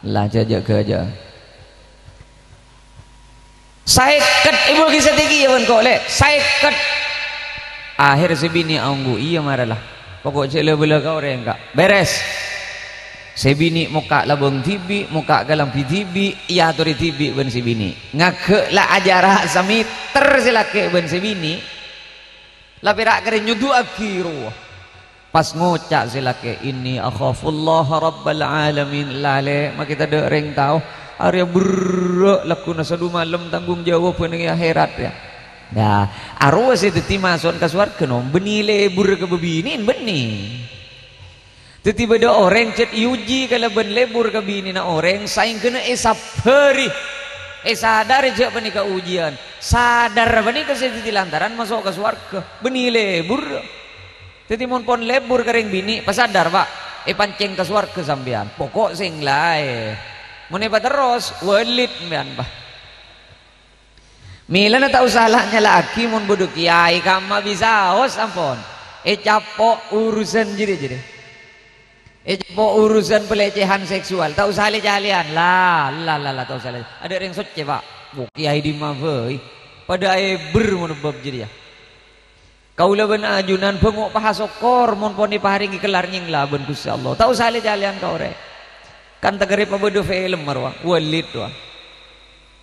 La, jhâ', jhâ', jhâ'. Sèket èbâghi sadhiyâ kèya bâ'na ko', lè'. Sèket. Akhèr sè binè' aongghu, "Iyâ, mara la. Poko' jhâ' la-bâlâ ka orèng, Ka'." Bèrès. Sè binè' mokka' labâng dhibi', mokka' kalambhi dhibi', èyatorè dhibi' bân sè binè'. Ngaghâ' la ajhârâ' samèter sè lakè' bân sè binè'. La pèra' karè nyoduwaghi rowa. Pas ngoca' sè lakè', "Inni akhafullaha rabbal alamin." Lalè, makè tadâ' rèng tao. Arèya berrâ' lagghuna sadu malem tanggung jawab neng è akhèrat, yâ. Nah, arowa sè dhâddhi maso'na ka sowarghâ, no, bânnè lebur ka bâbinè'en, bânnè. Dhâddhi bâdâ orèng jhât èuji kalabân lebur ka binèna orèng, saèngghâna èsabbhâri, èsadârè jhâ' panèka ujiân. Sadar panèka sè dhâddhi lantaran maso' ka sowarghâ, bânnè lebur. Dhâddhi mon pon lebur ka rèng binè', pasadar, Pa', èpancèng ka sowarghâ sampèyan. Poko' sè nglaè. Mon èpaterros, walit sampèyan, Pa'. Mèlana ta' osa la nyala'aghi mon bâdâ kèyaè kamma bisaos ampon. Ècapo' urusan jârèya, jârèya. Ècapo' urusan pelecehan seksual, ta' osa lè-calèyan. La, la, la, la, ta' osa lè-, adâ' rèng soccè, Pa'. Bu, kèyaè dimma bhâi? Padâ aèbâr mon bab jârèya. Kaulâ bân ajunan bhângo' paha sokkor mon pon èparèngè kellar nyèngla bân Ghustè Allah. Ta' osa lè-calèyan ka orèng. Kan takarè pabâdâ film rowa, Walid rowa.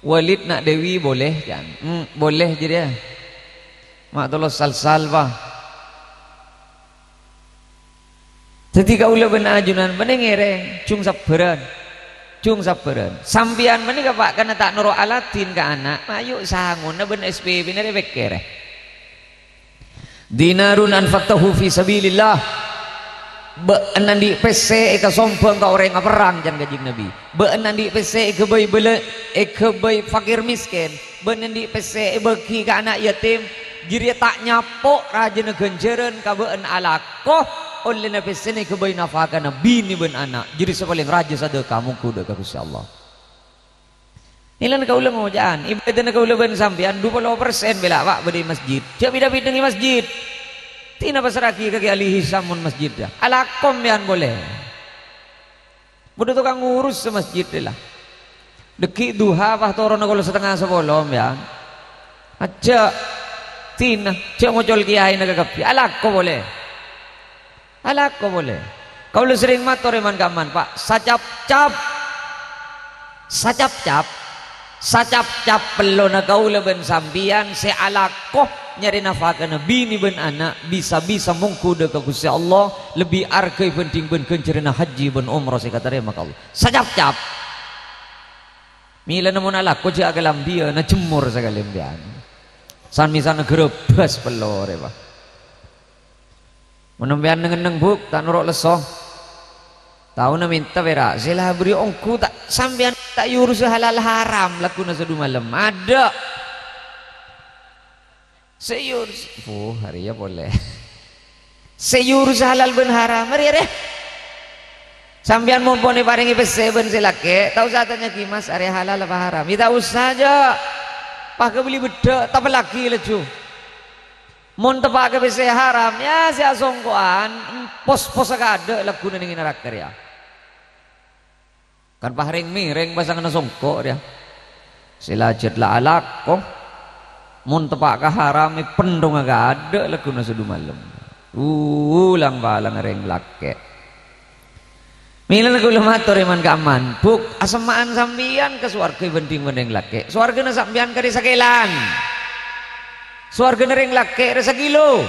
Walid na' Dewi boleh, kan? Hmm, boleh jârèya. Ma' tolos sal-sal, Pa'. Dhâddhi kaulâ bân ajunan panè ngèrèng, jung sabbhârân. Jung sabbhârân. Sampèyan panèka, Pa', karna ta' noro' aladin ka ana', mayu' sangona bân S P P-na rè pèkkèrè. "Dinarun anfaqtahu fi sabilillah." Bâ'na andi' pèssè èkasombhâng ka orèng aperrang, can Kanjeng Nabi. Bâ'na andi' pèssè èghâbây bâlâ-, èghâbây fakir miskin. Bâ'na andi' pèssè èbâghi ka ana' yatim. Jârèya ta' nyapo' rajâna ghânjhârân ka bâ'na alako, ollèna pèssèna èghâbây nafakana binè bân ana'. Jârèya sè palèng rajâ sadhâka mongghu dâ' ka Ghustè Allah. Nèlana kaulâ ngoca'an, ibâdâna kaulâ bân sampèyan dupolo persen bella, Pa', bâdâ è masjid. Jhâ' bhidhâ-bhidhângè masjid. Tina passerraghi ka Kè Ali Hisam mon masjid, yâ. Alako sampèyan polè. Bâdâ tokang ngurus sè masjid, la. Dhâggi' duha, Pa', toronna kolo satengnga sapolo, sampèyan. Ajjhâ'. Tina, jhâ' ngocol kèyaèna kakabbhi. Alako polè. Alako polè. Kaulâ serrèng mator è man-kamman, Pa', sacapcap, sacapcap, sacapcap pellona kaulâ bân sampèyan sè alako Nyarè nafakana binè bân ana' bisa-bisa mongghu dâ' ka Ghustè Allah lebbi arghâ èbhândhing bân ghânjhârânna hajji bân umrah sè èkatarèma ka Allah. Sacapcap. Mèlana mon alako jhâ' akalambhiyâ, na jemmor sakalè empèyan. San-mèsanna ghârâbâs pellorè, Pa'. Mon empèyan neng-enneng, Bu', ta' noro' lesso. Taona mènta pèra', sè la bâri' ongghu ta' sampèyan ta' èurusa halal haram lagghuna sadumalem. Adâ'. Sè èurus, oh, arèya polè. Sè èurus halal bân haram, arè, arè. Sampèyan mon pon èparèngè pèssè bân sè lakè', ta' osa atanya'aghi, "Mas, arè halal apa haram?" Iyâ ta' osa, jhâ'. Pas kabelli beddhâ', tapellaghi lajhu. Mon teppa' ka pèssè haram, iyâ sè asongko'an, pos-posa ka adâ' lagghuna neng è naraka rèya. Kan pas rèng-mèrèng pasanganna songko' rèya. Sè la jhât la alako. Mon teppa' ka haram, èpendhunga ka adâ' lagghuna sadumalem. Ulang-palang rèng lakè'. Mèlana kaulâ mator, èman-ka'emman, Bu', asemma'an sampèyan ka sowarghâ èbhândhing bân rèng lakè'. Sowarghâna sampèyan karè sakèlan. Sowarghâna rèng lakè' rè sakilo.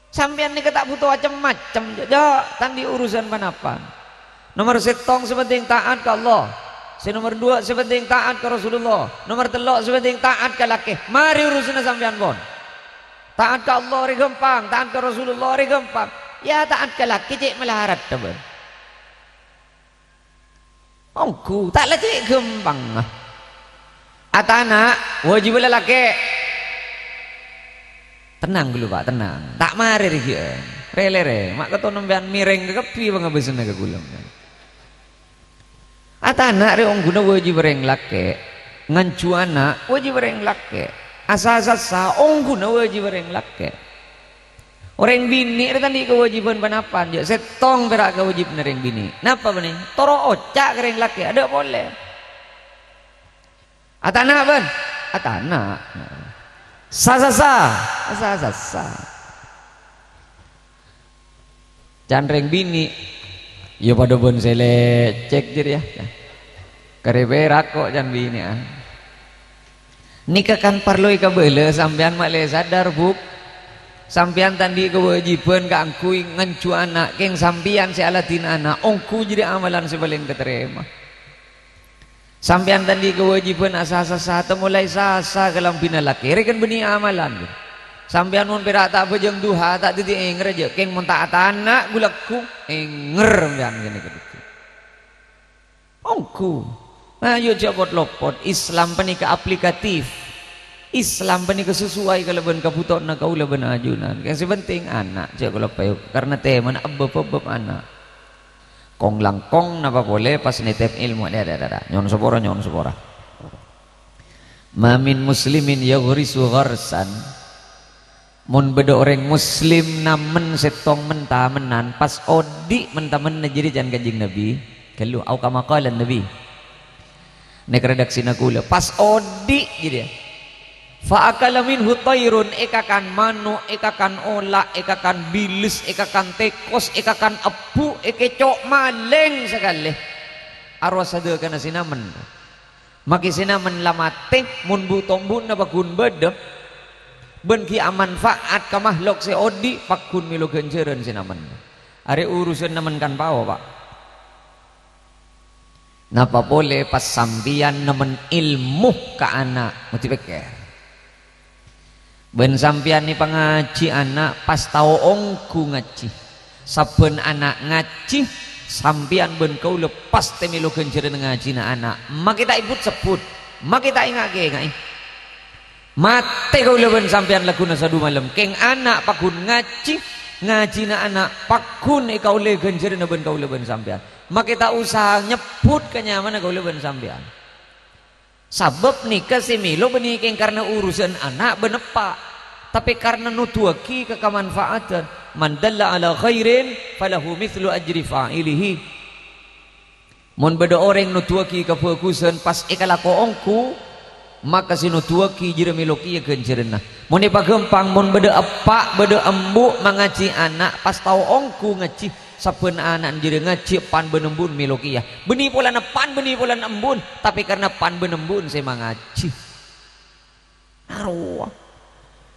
Sampèyan nèka ta' bhuto cem-macem, jhâ', jhâ', ta' andi' urusan pa-napa. Nomer sèttong sè penting ta'at ka Allah. Sè nomer duwâ' sè penting ta'at ka Rasulullah. Nomer tello' sè penting ta'at ka lakè'. Marè urusanna sampèyan pon. Ta'at ka Allah rè ghâmpang, ta'at ka Rasulullah rè ghâmpang. Iyâ, ta'at ka lakè' cè' malarat, bân. Ongghu, ta' la cè' ghâmpangnga. Atana', wâjibhâ lalakè'. Tennang ghâllu, Pa', tennang. Ta' marè rè ghi'ân. Rè-lèrè, ma' katon empèyan mèrèng kabbhi pangabâsânna ka kaulâ. Atana' rè ongghuna wâjibhâ rèng lakè'. Nganjhu ana' wâjibhâ rèng lakè'. Asasassa ongghuna wâjibhâ rèng lakè'. Orèng binè' rè ta' andi' kawâjibhân pa-napa, jhâ' sèttong pèra' kawâjibhânna rèng binè'. Napa bânnè? Toro' oca' ka rèng lakè', adâ' polè. Atana', bân? Atana'. Sa-sassa, sa-sassa. Can rèng binè', iyâ padâ bân sè lècèk jârèya. Karè pèra' ko' can binè', ah. Nèka kan parlo èkabâlâ, sampèyan ma'lè sadar, Bu'. Sampèyan ta' andi' kawâjibhân kaangghuy nganjhu ana', kèng sampèyan sè aladhinè ana', ongghu jârèya amalan sè palèng katarèma. Sampèyan ta' andi' kawâjibhân asa-sassa, ta' molaè sassa kalambhina lakè', rè kan bânnè amalan. Sampèyan mon pèra' ta' abhâjâng duha, ta' dhâddhi èngèrrâ jâ', kèng mon ta' atana' ghu-lagghu, èngèrrâ sampèyan ghânèka dhâddhi. Ongghu. Ayo jhâ' pot-lopot. Islam panèka aplikatif. Islam panèka sesuai kalabân kabhutowanna kaulâ bân ajunan. Yang sè penting ana', jhâ' kaloppaè, karna tèmana bab-bab ana'. Kong-langkong napa polè pas nètèp èlmo. Dâ, dâ, dâ, dâ. Nyo'on sapora, nyo'on sapora. Ma min muslimin yaghrisu gharsan. Mon bâdâ orèng muslim namen sèttong men-tamennan, pas odi' men-tamenna jârèya can Kanjeng Nabi, ghâllu, au kama qala Nabi. Nèka redaksina kaulâ, pas odi' jârèya. Fa akala minhu thairun, èkakan mano', èkakan ola', èkakan bilis, èkakan tèkos, èkakan ebbhu', èkèco' malèng sakalè. Arowa sadhâkana sinamen. Makè sinamen la matè, mon bu-tombu'na pagghun bâdâ, bân ghi' amanfa'at ka mahlok sè odi', pagghun mèlo ghânjhârân sinamen. Arè urusanna men kan pao, Pa'. Napa polè pas sampèyan namen èlmo ka ana', mesti pèkkèr. Bân sampèyan èpangajhi ana' pas tao ongghu ngajhi. Sabbhân ana' ngajhi, sampèyan bân kaulâ pastè mèlo ghânjhârânna ngajhina ana'. Makè ta' èbut-sebbhut, makè ta' ènga'-kènga'è. Matè kaulâ bân sampèyan lagghuna sadumalem. Kèng ana' pagghun ngajhi, ngajhina ana' pagghun èkaollè ghânjhârânna bân kaulâ bân sampèyan. Makè ta' osa nyebbhut ka nyamana kaulâ bân sampèyan. Sabâb nèka sè mèlo bânnè kèng karna urusan ana' bân eppa', tapè karna noduwâghi ka kamanfa'adhân. "Man dalla ala khairin falahu mithlu ajri fa'ilihi." Mon bâdâ orèng noduwâghi kabhâghusân pas èkalako ongghu, maka sè noduwâghi jârèya mèlo kèya ghânjhârânna. Mon èpaghâmpang, mon bâdâ eppa', bâdâ embu' mangajhi ana' pas tao ongghu ngajhi, sabbhân ana'na jârèya ngajhi eppan bân embu'na mèlo kèya. Bânnè polana eppan, bânnè polana embu'na, tapè karna eppan bân embu'na sè mangajhi. Arowa.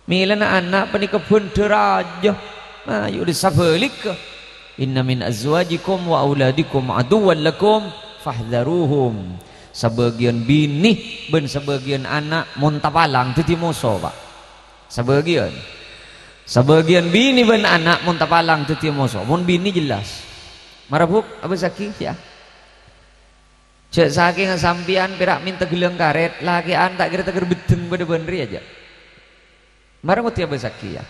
Mèlana ana' panèka bhândhâ rajâ. Ayo, dhi sabhâligghâ. "Inna min azwajikum wa auladikum aduwwan lakum fahdharuhum." Sabâgiyân binè bân sabâgiyân ana' mon tapalang dhâddhi moso, Pa'. Sabâgiyân. Sabâgiyân binè bân ana' mon tapalang dhâddhi moso. Mon binè jelas. Mara, Bu', abâssaghi, ya. Jhâ' sakènga sampèyan pèra' mènta ghellâng karèt, lakè'an ta' kèra tèghâr beddheng padâ bân rèya, jhâ'. Mara ngodhi abâssaghi, ya.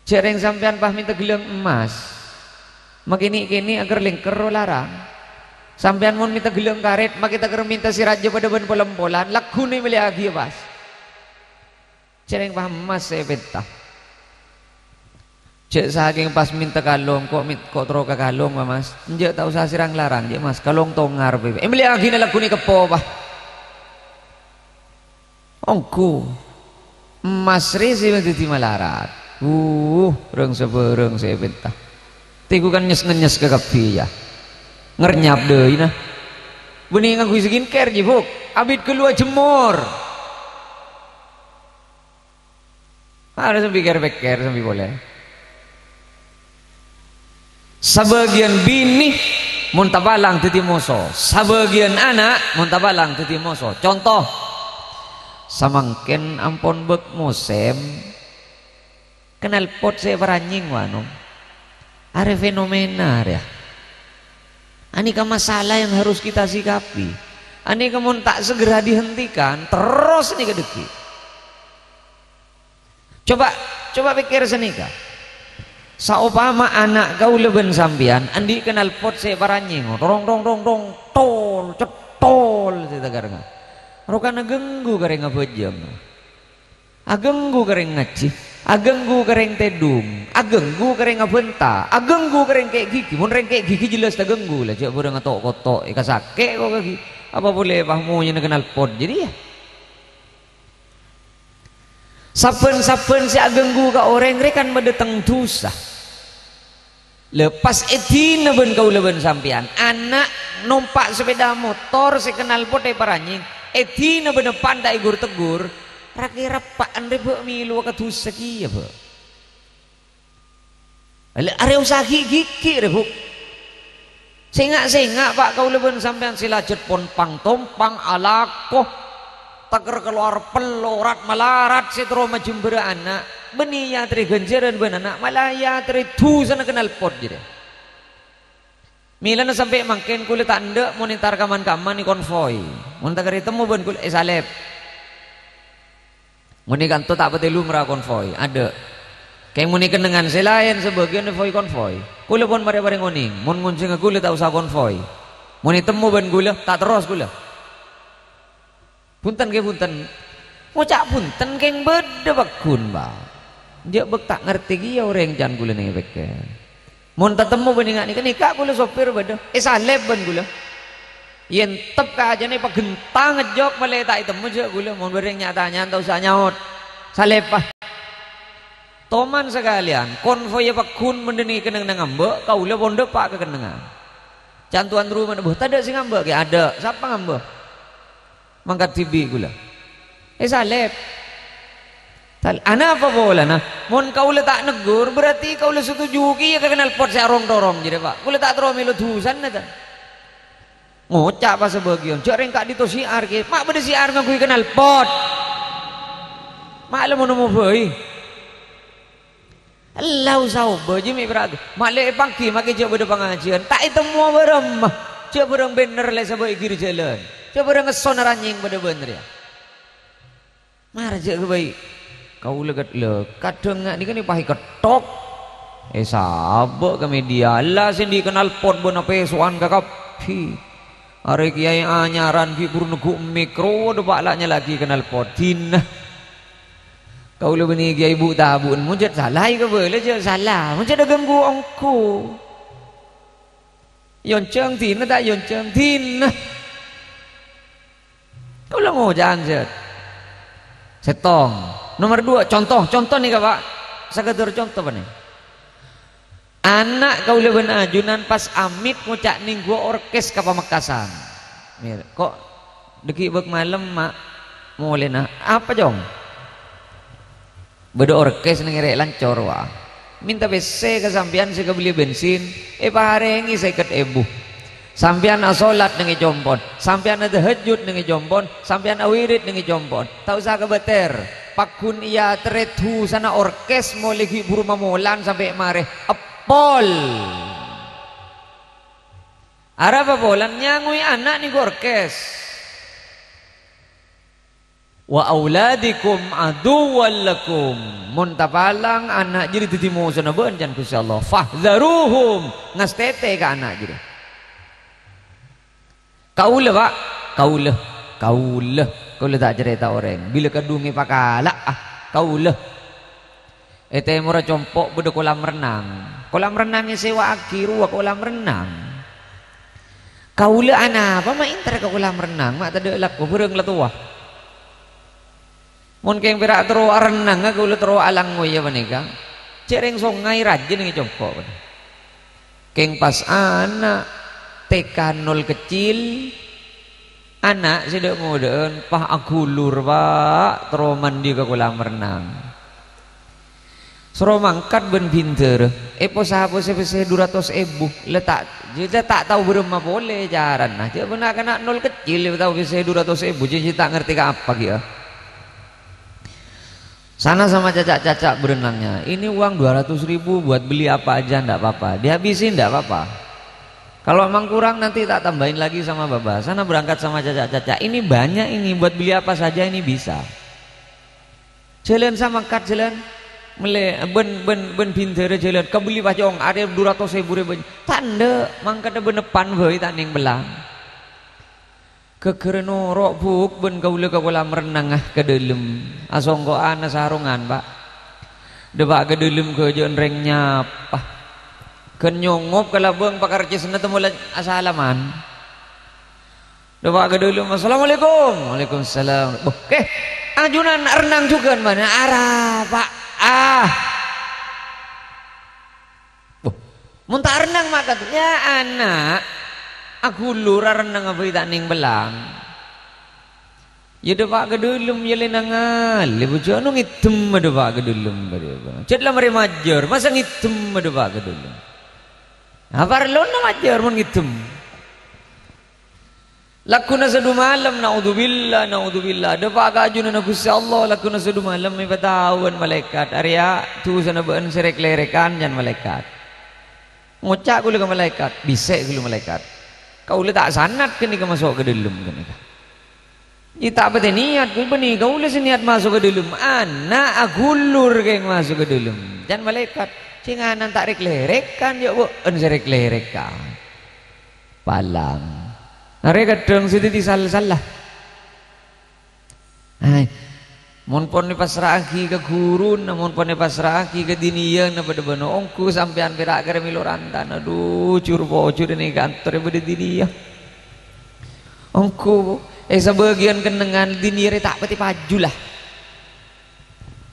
Jhâ' rèng sampèyan pas mènta ghellâng emmas. Makènè'-kènè' aghâr lèngker larang. Sampèyan mon mènta ghellâng karèt, makè tèghâr mènta sè rajâ padâ bân pol-empolan, lagghuna èmellèyaghiyâ pas. Jhâ' rèng pas emmas sè èpènta. Jhâ' sakèng pas mènta kalong, ko' mèn-, ko' terro ka kalong, Pa', Mas. Enjâ' ta' osa sè rang-larang, jhâ', Mas. Kalong tongar, bhâi. Èmellèyaghina lagghuna èkeppo, Pa'. Ongghu. Emmas rè sè dhâddhi malarat. Uh, rèng-sabhârâng sè èpènta. Tèghu kan nyes-ngennyes kakabbhi, ya. Ngernyap dâina. Bânnè ngangghuy skincare, jhi, Bu'. Abit ghâllu ajhemmor. Arè sambi kèr-pèkkèr sambi polè. Sabâgiyân binè mon tapalang dhâddhi moso, sabâgiyân ana' mon tapalang dhâddhi moso. Conto, samangkèn ampon bâk mosèm knalpot sè èparanyèng, wa, Nom. Arè fenomena, arèya. Anèka masalah yang harus kita sikapi. Anèka mon ta' segera dihentikan, terros nèka dhâggi'. Coba, coba pèkkèr sanèka. Saopama ana' kaulâ bân sampèyan andi' knalpot sè èparanyèng, torong, tong, tong, tong, tol, cettol, sè takarèngnga. Rokana ghânggu ka rèng abhâjâng. Aghânggu ka rèng ngajhi, aghânggu ka rèng tèdung, aghânggu ka rèng abhânta, aghânggu ka rèng kè' ghighi. Mon rèng kè' ghighi jelas taghânggu la, jhâ' bhârâng ato'-koto', èkasakè' ko' ghighi. Apa polè pas monyèna knalpot jârèya? Sabbhân-sabbhân sè aghânggu ka orèng rè kan madâteng dhusa. Lha, pas èdina bân kaulâ bân sampèyan, ana' nompa' sapèda motor sè knalpot èparanyèng, èdina bân eppa'na ta' èghur-teghur, ra-kèra eppa'na rè bâ' mèlowa ka dhusa kèya, bâ'. Lha, arè osa ghi'-ghighi' rè, Bu'. Sènga'-sènga', Pa', kaulâ bân sampèyan sè lajhât pon pang-tompang alako, tèkèr kalowar pello, rat-malarat sè terro majembhârâ ana', bânnè èyaterrè ghânjhârân bân ana', mala èyaterrè dhusana knalpot jârèya. Mèlana sampè' mangkèn kaulâ ta' endâ' mon entar ka man-kamman èkonvoy. Mon ta' kèra ètemmo bân kaulâ èsalèp. Ngonèng kanto ta' patè lumra konvoy, adâ'. Kèng mon è kennengngan sè laèn, sabâgiyân èkonvoy-konvoy. Kaulâ pon marè-marè ngonèng, mon ngonjhângnga kaulâ ta' osa konvoy. Mon ètemmo bân kaulâ, ta' terros kaulâ. Bhunten, ghi, bhunten. Ngoca' bhunten kèng bâdâ pagghun, Pak. Jhâ' bâk ta' ngartè kèya orèng can kaulâ nèng pèkkèr. Mon tatemmo bânnè nga' nèka, nèka kaulâ sopir bâdâ, èsalèp bân kaulâ. Èntep kacana èpaghenta ngejjhok malè ta' ètemmo jhâ' kaulâ, mon bâreng nya'-tanya'an ta' osa nyaot. Salèp, ah. Toman sakalèyan, konvoy pagghun mon dâ' nèka kennengngan ngambâ', kaulâ pon dâpa' ka kennengngan. Can towan romana, "Bâh, tadâ' sè ngambâ' kèya?" "Adâ'." "Sapa ngambâ'?" Mangkat dhibi' kaulâ. Èsalèp. Tal-, anapa polana? Mon kaulâ ta' neggur, berarti kaulâ setuju kèya ka knalpot sè arong-torong jârèya, Pak. Kaulâ ta' terro mèlo dhusana, ta? Ngoca' pas sabâgiyân, "Jhâ' rèng ka'dinto siar, kè. Ma' bâdâ siar ngangghuy knalpot. Ma' la mon-nemmo bhâi." Ella osa obâ, jiyâ mè' pèra'. Malè èpangghi makè jhâ' bâdâ pangajiyân. Ta' ètemmo bârâmma. Jhâ' bârâng bânner lè sabâ' è ghir jhâlân. Jhâ' bârâng essona ranyèng padâ bân rèya. Mara jhâ' ghâbây. Kaulâ kad-, lè, kadhâng nga' nèka nè pas èkettok. Èsabâ' ka media. Ella sè andi' knalpot bân apèso'an kakabbhi. Arè kèyaè anyaran ghi' buru neggu' mik, rowa dâpa' la nyala'aghi knalpot. Dinah. Kaulâ bânnè kèyaè bu'-tabu'en, mon jhât sala èkabâlâ jhâ' sala, mon jhât aghânggu ongghu. Èyonjhâng dinah ta' èyonjhâng dinah. Kaulâ ngoca'an jhât. Sèttong. Nomer dua, conto, conto nèka, Pak. Sakadâr conto panè. Ana' kaulâ bân ajunan pas amit ngoca' nèngghuwâ orkes ka Pamekasan. Mir-, ko' dâggi' bâk malem, Ma'? Molèna, "Apa, Cong?" "Bâdâ orkes neng èrè' Lancor, wa. Mènta pèssè ka sampèyan sè kabelli bensin, èparèngè sèket èbu. Sampèyan asolat neng è compo'na, sampèyan atahajjud neng è compo'na, sampèyan awirid neng è compo'na. Ta' osa kabâtèr. Pagghun èyaterrè dhusana orkes molè ghi' buru mamolan sampè' marè. Èpol." "Arapa polana nyangowè ana' nèko orkes?" "Wa auladikum aduwwal lakum." Mon tapalang ana' jârèya dhâddhi mosona bâ'na can Ghustè Allah. "Fahdzaruhum." Ngastètè ka ana' jârèya. "Kaulâ, Pa'." "Kaulâ. Kaulâ. Kaulâ ta' carèta orèng. Bilâ kadhung èpakala'a. Kaulâ." È tèmorra compo' bâdâ kolam renang. Kolam renang èsèwa'aghi rowa kolam renang. "Kaulâ anapa ma' èntar ka kolam renang, ma' tadâ' lako bhârâng la towa. Mon kèng pèra' terro arennanga kaulâ terro alangngoyâ panèka. Cè' rèng songay rajâ neng è compo' panèka." Kèng pas ana' T K nol kecil, ana' sè dâ'-ngodâ'ân, pas aghulur, Pa', terro mandhi ka kolam renang. Soro mangkat bân bhindhârâ, èposa-posè pèssè du ratos èbu, la ta', la ta' tao bârâmma polè carana. Jâ' bân na'-kana' nol kecil tao pèssè du ratos èbu, jâ' ta' ngartè ka apa ghi', a. Sana sama cacak-cacak berenangnya, "Ini uang dua ratus ribu buat beli apa aja ndak apa-apa, dihabisin ndak apa-apa. Kalau emang kurang nanti tak tambahin lagi sama Baba." Sana berangkat sama cacak-cacak, "Ini banyak ini, buat beli apa saja ini bisa." Jhâlân samangkat jhâlân, mellè, bân, bân, bân bhindhârâ jhâlân, "Kabelli, Pa', Cong, arèya du ratos èbu rèya bânnya'." "Ta' endâ', mangkadhâ bânnè pan bhâi ta' nèng bellâng." Ghâgghârâ noro', Bu', bân kaulâ ka kolam renang, ah, ka dâlem. Asongko'an asarongan, Pa'. Dâpa' ka dâlem ghâjâ'ân rèng nyapa. Ghân nyongop ka labâng pakarcèsanna temmo la asalaman. Dâpa' ka dâlem, "Assalamualaikum." "Waalaikumsalam." "Boh, kè, ajunan renang jhughân bâ'na?" "Arapa, ah." "Boh, mon ta' renang ma' ka'dinto?" "Ya, ana', aghulur arennang bhâi ta' nèng bellâng." "Ya, dâpa' ka dâlem, ya, lè-nangalè, bhâjâ, anu ngèddhemma dâpa' ka dâlem, bâriyâ, Bang. Jhât la marè majâr, masa ngèddhemma dâpa' ka dâlem?" "Apa parlona majâr mon ngèddhem?" Lagghuna sadu malem, naudzubillah, naudzubillah. Dâpa' ka ajunanna Ghustè Allah, lagghuna sadu malem èpataowan malaèkat. "Arèya dhusana bâ'na sè rèk-lèrèkan," can malaèkat. Ngoca' kaulâ ka malaèkat, "Bhissè' kaulâ malaèkat. Kaulâ ta' sanat ghânèka maso' ka dâlem ghânèka." Jâ' ta' patè niyat, kaulâ bânnè kaulâ sè niyat maso' ka dâlem. Ana' aghulur kèng maso' ka dâlem. Can malaèkat, "Sèngana ta' rèk-lèrèkan, ya bâ'na sè rèk-lèrèkan." Palang. Arè kadhâng sè dhâddhi sal-sala. Ai, mon pon èpassra'aghi ka ghuruna, mon pon èpassra'aghi ka diniyana padâ bân ongghu sampèyan pèra' karè mèlo rantana. Adhu, jur-pojur è kantorè bâdâ diniya. Ongghu, è sabâgiyân kennengngan diniyarè ta' patè paju la.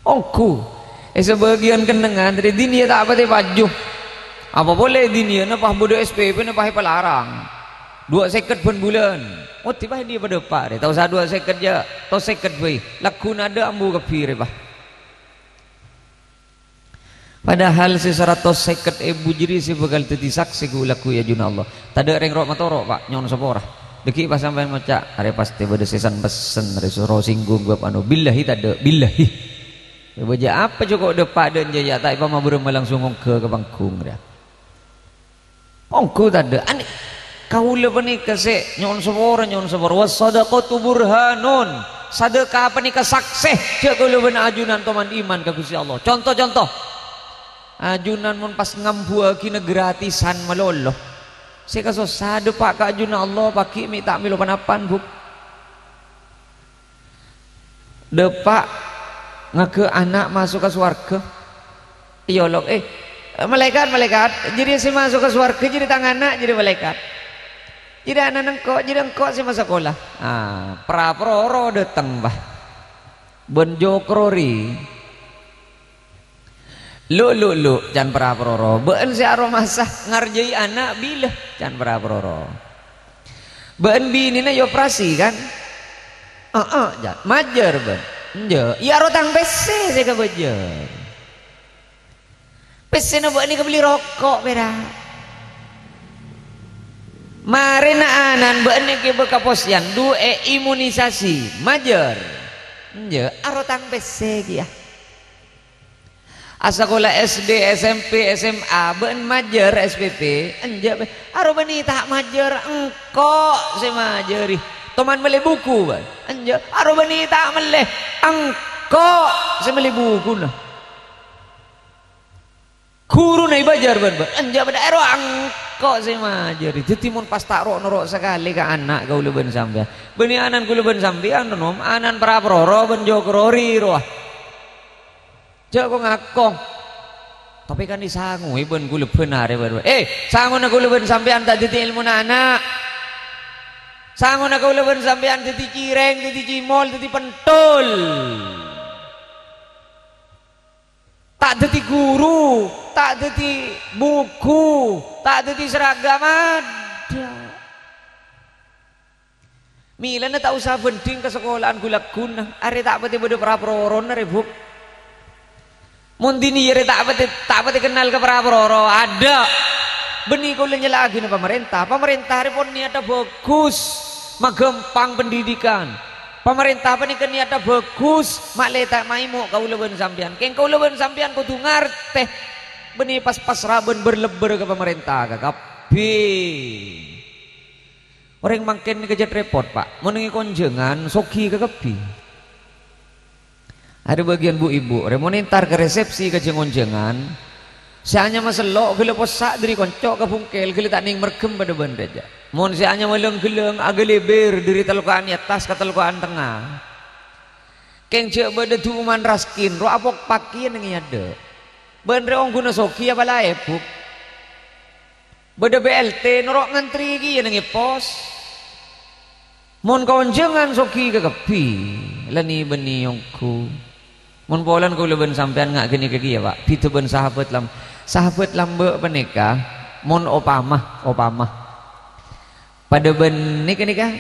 Ongghu, è sabâgiyân kennengngan rè diniyâ ta' patè paju. Apa polè diniyâna pas bâdâ S P P-na pas èpalarang. Duwâ' sèket bân bulân. Ngoddi pas diniyâ padâpa' rè. Ta' osa duwâ' sèket jâ', to sèket bhâi. Lagghuna adâ' ambu kabbhi rè, Pa'. Padahal sè saratos sèket èbu jârèya sè bhâkal dhâddhi saksè ghu-lagghu è ajunanna Allah. Tadâ' rèng ro'-matoro', Pa', nyo'on sapora. Dhâggi' pas sampèyan ngoca', "Arè pastè bâdâ sè san-pessen, arè soro singgung bab anu." Billahi tadâ', billahi. Bâjâ apa jâ' ko' dâpa' dâ' jâ' ya ta' èpamabârâmma langsung ongghâ ka panggung rèya. Ongghu tadâ'. Anè, kaulâ panèka sè nyo'on sapora, nyo'on sapora. "Was-shadaqatu burhanun." Sadâka panèka saksè, jâ' kaulâ bân ajunan toman iman ka Ghustè Allah. Conto-conto. Ajunan mon pas ngambuwâghina gratisan malolo. Sè kasossa dâpa' ka ajunanna Allah, paghi' mè' ta' mèlo pan-apan, Bu'. Dâpa' ngaghâ ana' maso' ka sowarghâ. Èolok, "Eh, malaèkat, malaèkat, jârèya sè maso' ka sowarghâ jârèya tang ana' jârèya, malaèkat." "Jârèya ana'na engko', jârèya engko' sè masakola." Ah, pra-pororo dâteng, bâh. Bân jokro rè. "Lu', lu', lu'," can pra-pororo. "Bâ'na sè aromasa ngarjâi ana' bilâ?" can pra-pororo. "Bâ'na binèna èoperasi, kan?" Heeh, jhâ'. Majâr, bân. Enjâ'. Iyâ, aro tang pèssè sè kabâjâr. Pèssèna bâ'na kabelli roko', pèra'. Marèna anan bâ'na kèbâ kapossèyan, du'è imunisasi. Majâr. Enjâ'. Aro tang pèssè kèya. Asakola S D, S M P, S M A, bâ'na majâr S P P, enjâ', bân. Aro bânnè ta' majâr, engko' sè majâri. Toman mellè buku, bân. Enjâ', aro bânnè ta' mellè, engko' sè mellè bukuna. Ghuruna èbâjâr, bân, bân. Enjâ', bân, aro engko' sè majâri. Dhâddhi mon pas ta' ro'-noro' sakalè ka ana' kaulâ bân sampèyan. Bânnè anan kaulâ bân sampèyan, nom, anan pra-paroro bân jhâ' karori rowa. Jhâ' ko-ngako. Tapè kan èsangoè bân kaulâ bân arè bârâ. Eh, sangona kaulâ bân sampèyan ta' dhâddhi èlmona ana'. Sangona kaulâ bân sampèyan dhâddhi cirèng, dhâddhi cimol, dhâddhi pentul. Ta' dhâddhi ghuru, ta' dhâddhi buku, ta' dhâddhi seragam, adâ'. Mèlana ta' osa bhândhing ka sakola'an ghu-lagghuna, arè ta' patè bâdâ pra-parorona rè, Bu'. Mon dinèya rè ta' patè, ta' patè kennal ka pra-paroro, adâ'. Bânnè kaulâ nyèla'aghina pamarènta. Pamarènta rè pon niyatta bhâghus, maghâmpang pendidikan. Pamarènta panèka niyatta bhâghus, ma'lè ta' maèmo' kaulâ bân sampèyan. Kèng kaulâ bân sampèyan kodhu ngartè, bânnè pas-pasra bân bâr-lebbâr ka pamarènta kakabbhi. Orèng mangkèn nèka jhât rèpot, Pa'. Mon nèngè konjhângan, soghi kakabbhi. Arè bâgiyân bu-ibu, rè mon entar ka resepsi ka jhâng-onjhângan, sè anyama sello' ghellâ' possa' dhâri konco' ka bungkel ghellâ' ta' nèng merghem padâ bân rèya. Mon sè anyama lâng-ghellâng aghâlibir dhâri taloko'an è attas ka taloko'an tengnga. Kèng jhâ' bâdâ du'uman raskin, ro' apokpak kèya nèng è adâ'. Bân rè ongghuna soghi apa la ebuk? Bâdâ B L T noro' ngantri kèya nèng è pos. Mon konjhângan soghi kakabbhi, la nè-bânnè ongghu. Mon polana kaulâ bân sampèyan nga' ghânèka kèya, Pa', bhidhâ bân sahabat lam-, sahabat lambâ' panèka, mon opama, opama, padâ bân nèka, nèka,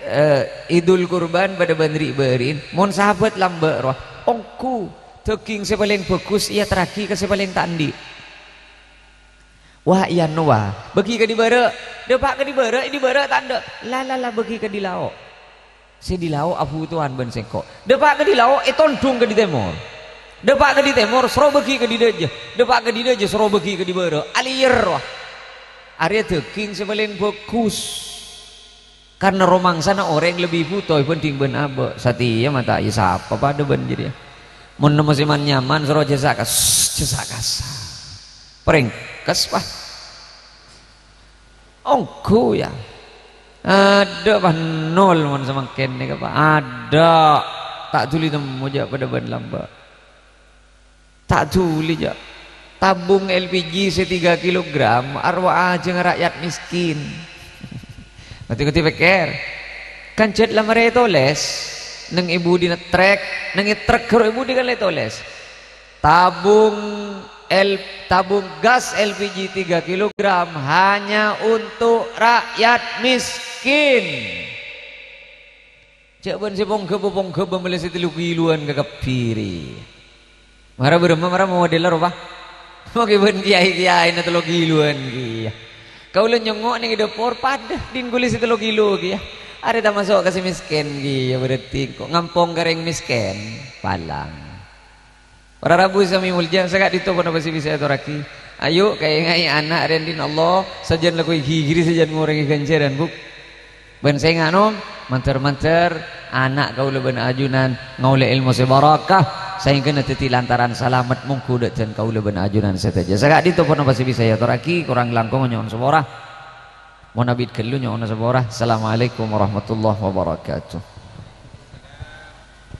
eh, Idul Kurban padâ bân ri'-bâri'in, mon sahabat lambâ' rowa, ongghu dhâghing sè palèng bhâghus èyaterraghi ka sè palèng ta' andi'. Wah, iyâ nowa. Bâgi ka dibârâ'. Dâpa' ka dibârâ', è dibârâ' ta' endâ'. La, la, la, bâgi ka dilao'. Sè dilao' abhutowan bân sèngko'. Dâpa' ka dilao', ètondhung ka ditèmor. Dâpa' ka ditèmor, soro bâgi ka didâjâ. Dâpa' ka didâjâ, soro bâgi ka dibârâ'. Alèyèr, wah. Arèya dhâghing sè palèng bhâghus. Karna romangsana orèng lebbi bhuto èbhândhing bân abâ'. Satèya mata, iyâ sapa padâ bân jârèya. Mon nemmo sè man-nyaman, soro jhâ' sa-, kas-, jhâ' sa-kasa. Parèngkes, wah. Ongghu, yâ. Adâ', wah, nol mon samangkèn nèka, Pa'. Adâ'. Ta' dhuli nemmo jhâ' padâ bân lambâ'. Ta' dhuli, jhâ'. Tabung L P G sè tiga kilogram, arowa ajhângnga ra'yat miskin. Ngartè-ngartè pèkkèr. Kan jhât la marè tolès, nèng è budina trek, nèng è trek ghâro è budi kan la ètolès. Tabung L-, tabung gas L P G tiga kilogram hanya untuk rakyat miskin. Jhâ' bân sè pongghâbâ-pongghâbâ mellè sè tello kiloan kakabbhi rèya. Mara bârâmma mara modella rowa. Moghi bân kèyaè-kèyaèna tello kiloan kèya. Kaulâ nyongngo' nèng è dâpor padâ dhin ghuli sè tello kilo kèya. Arè tamaso' ka sè miskin kèya, berarti engko' ngampong ka rèng miskin. Palang. Para rabu sami molja, saka'dinto ponapa sè bisa èatorraghi? Ayo, kaèngaè ana' rèn dhin Allah, sajân lakoè ghighiri sajân ngorèngè ghânjhârân, Bu'. Bân sènga', nom, mandhâr-mandhâr ana' kaulâ bân ajunan ngaollè èlmo sè barakah, saèngghâna dhâddhi lantaran salamet mongghu dhâ-, dhân kaulâ bân ajunan sadhâjâ. Saka'dinto ponapa sè bisa èatorraghi, korang langkong nyo'on sapora. Mon abit ghâllu nyo'ona sapora. Assalamualaikum warahmatullahi wabarakatuh.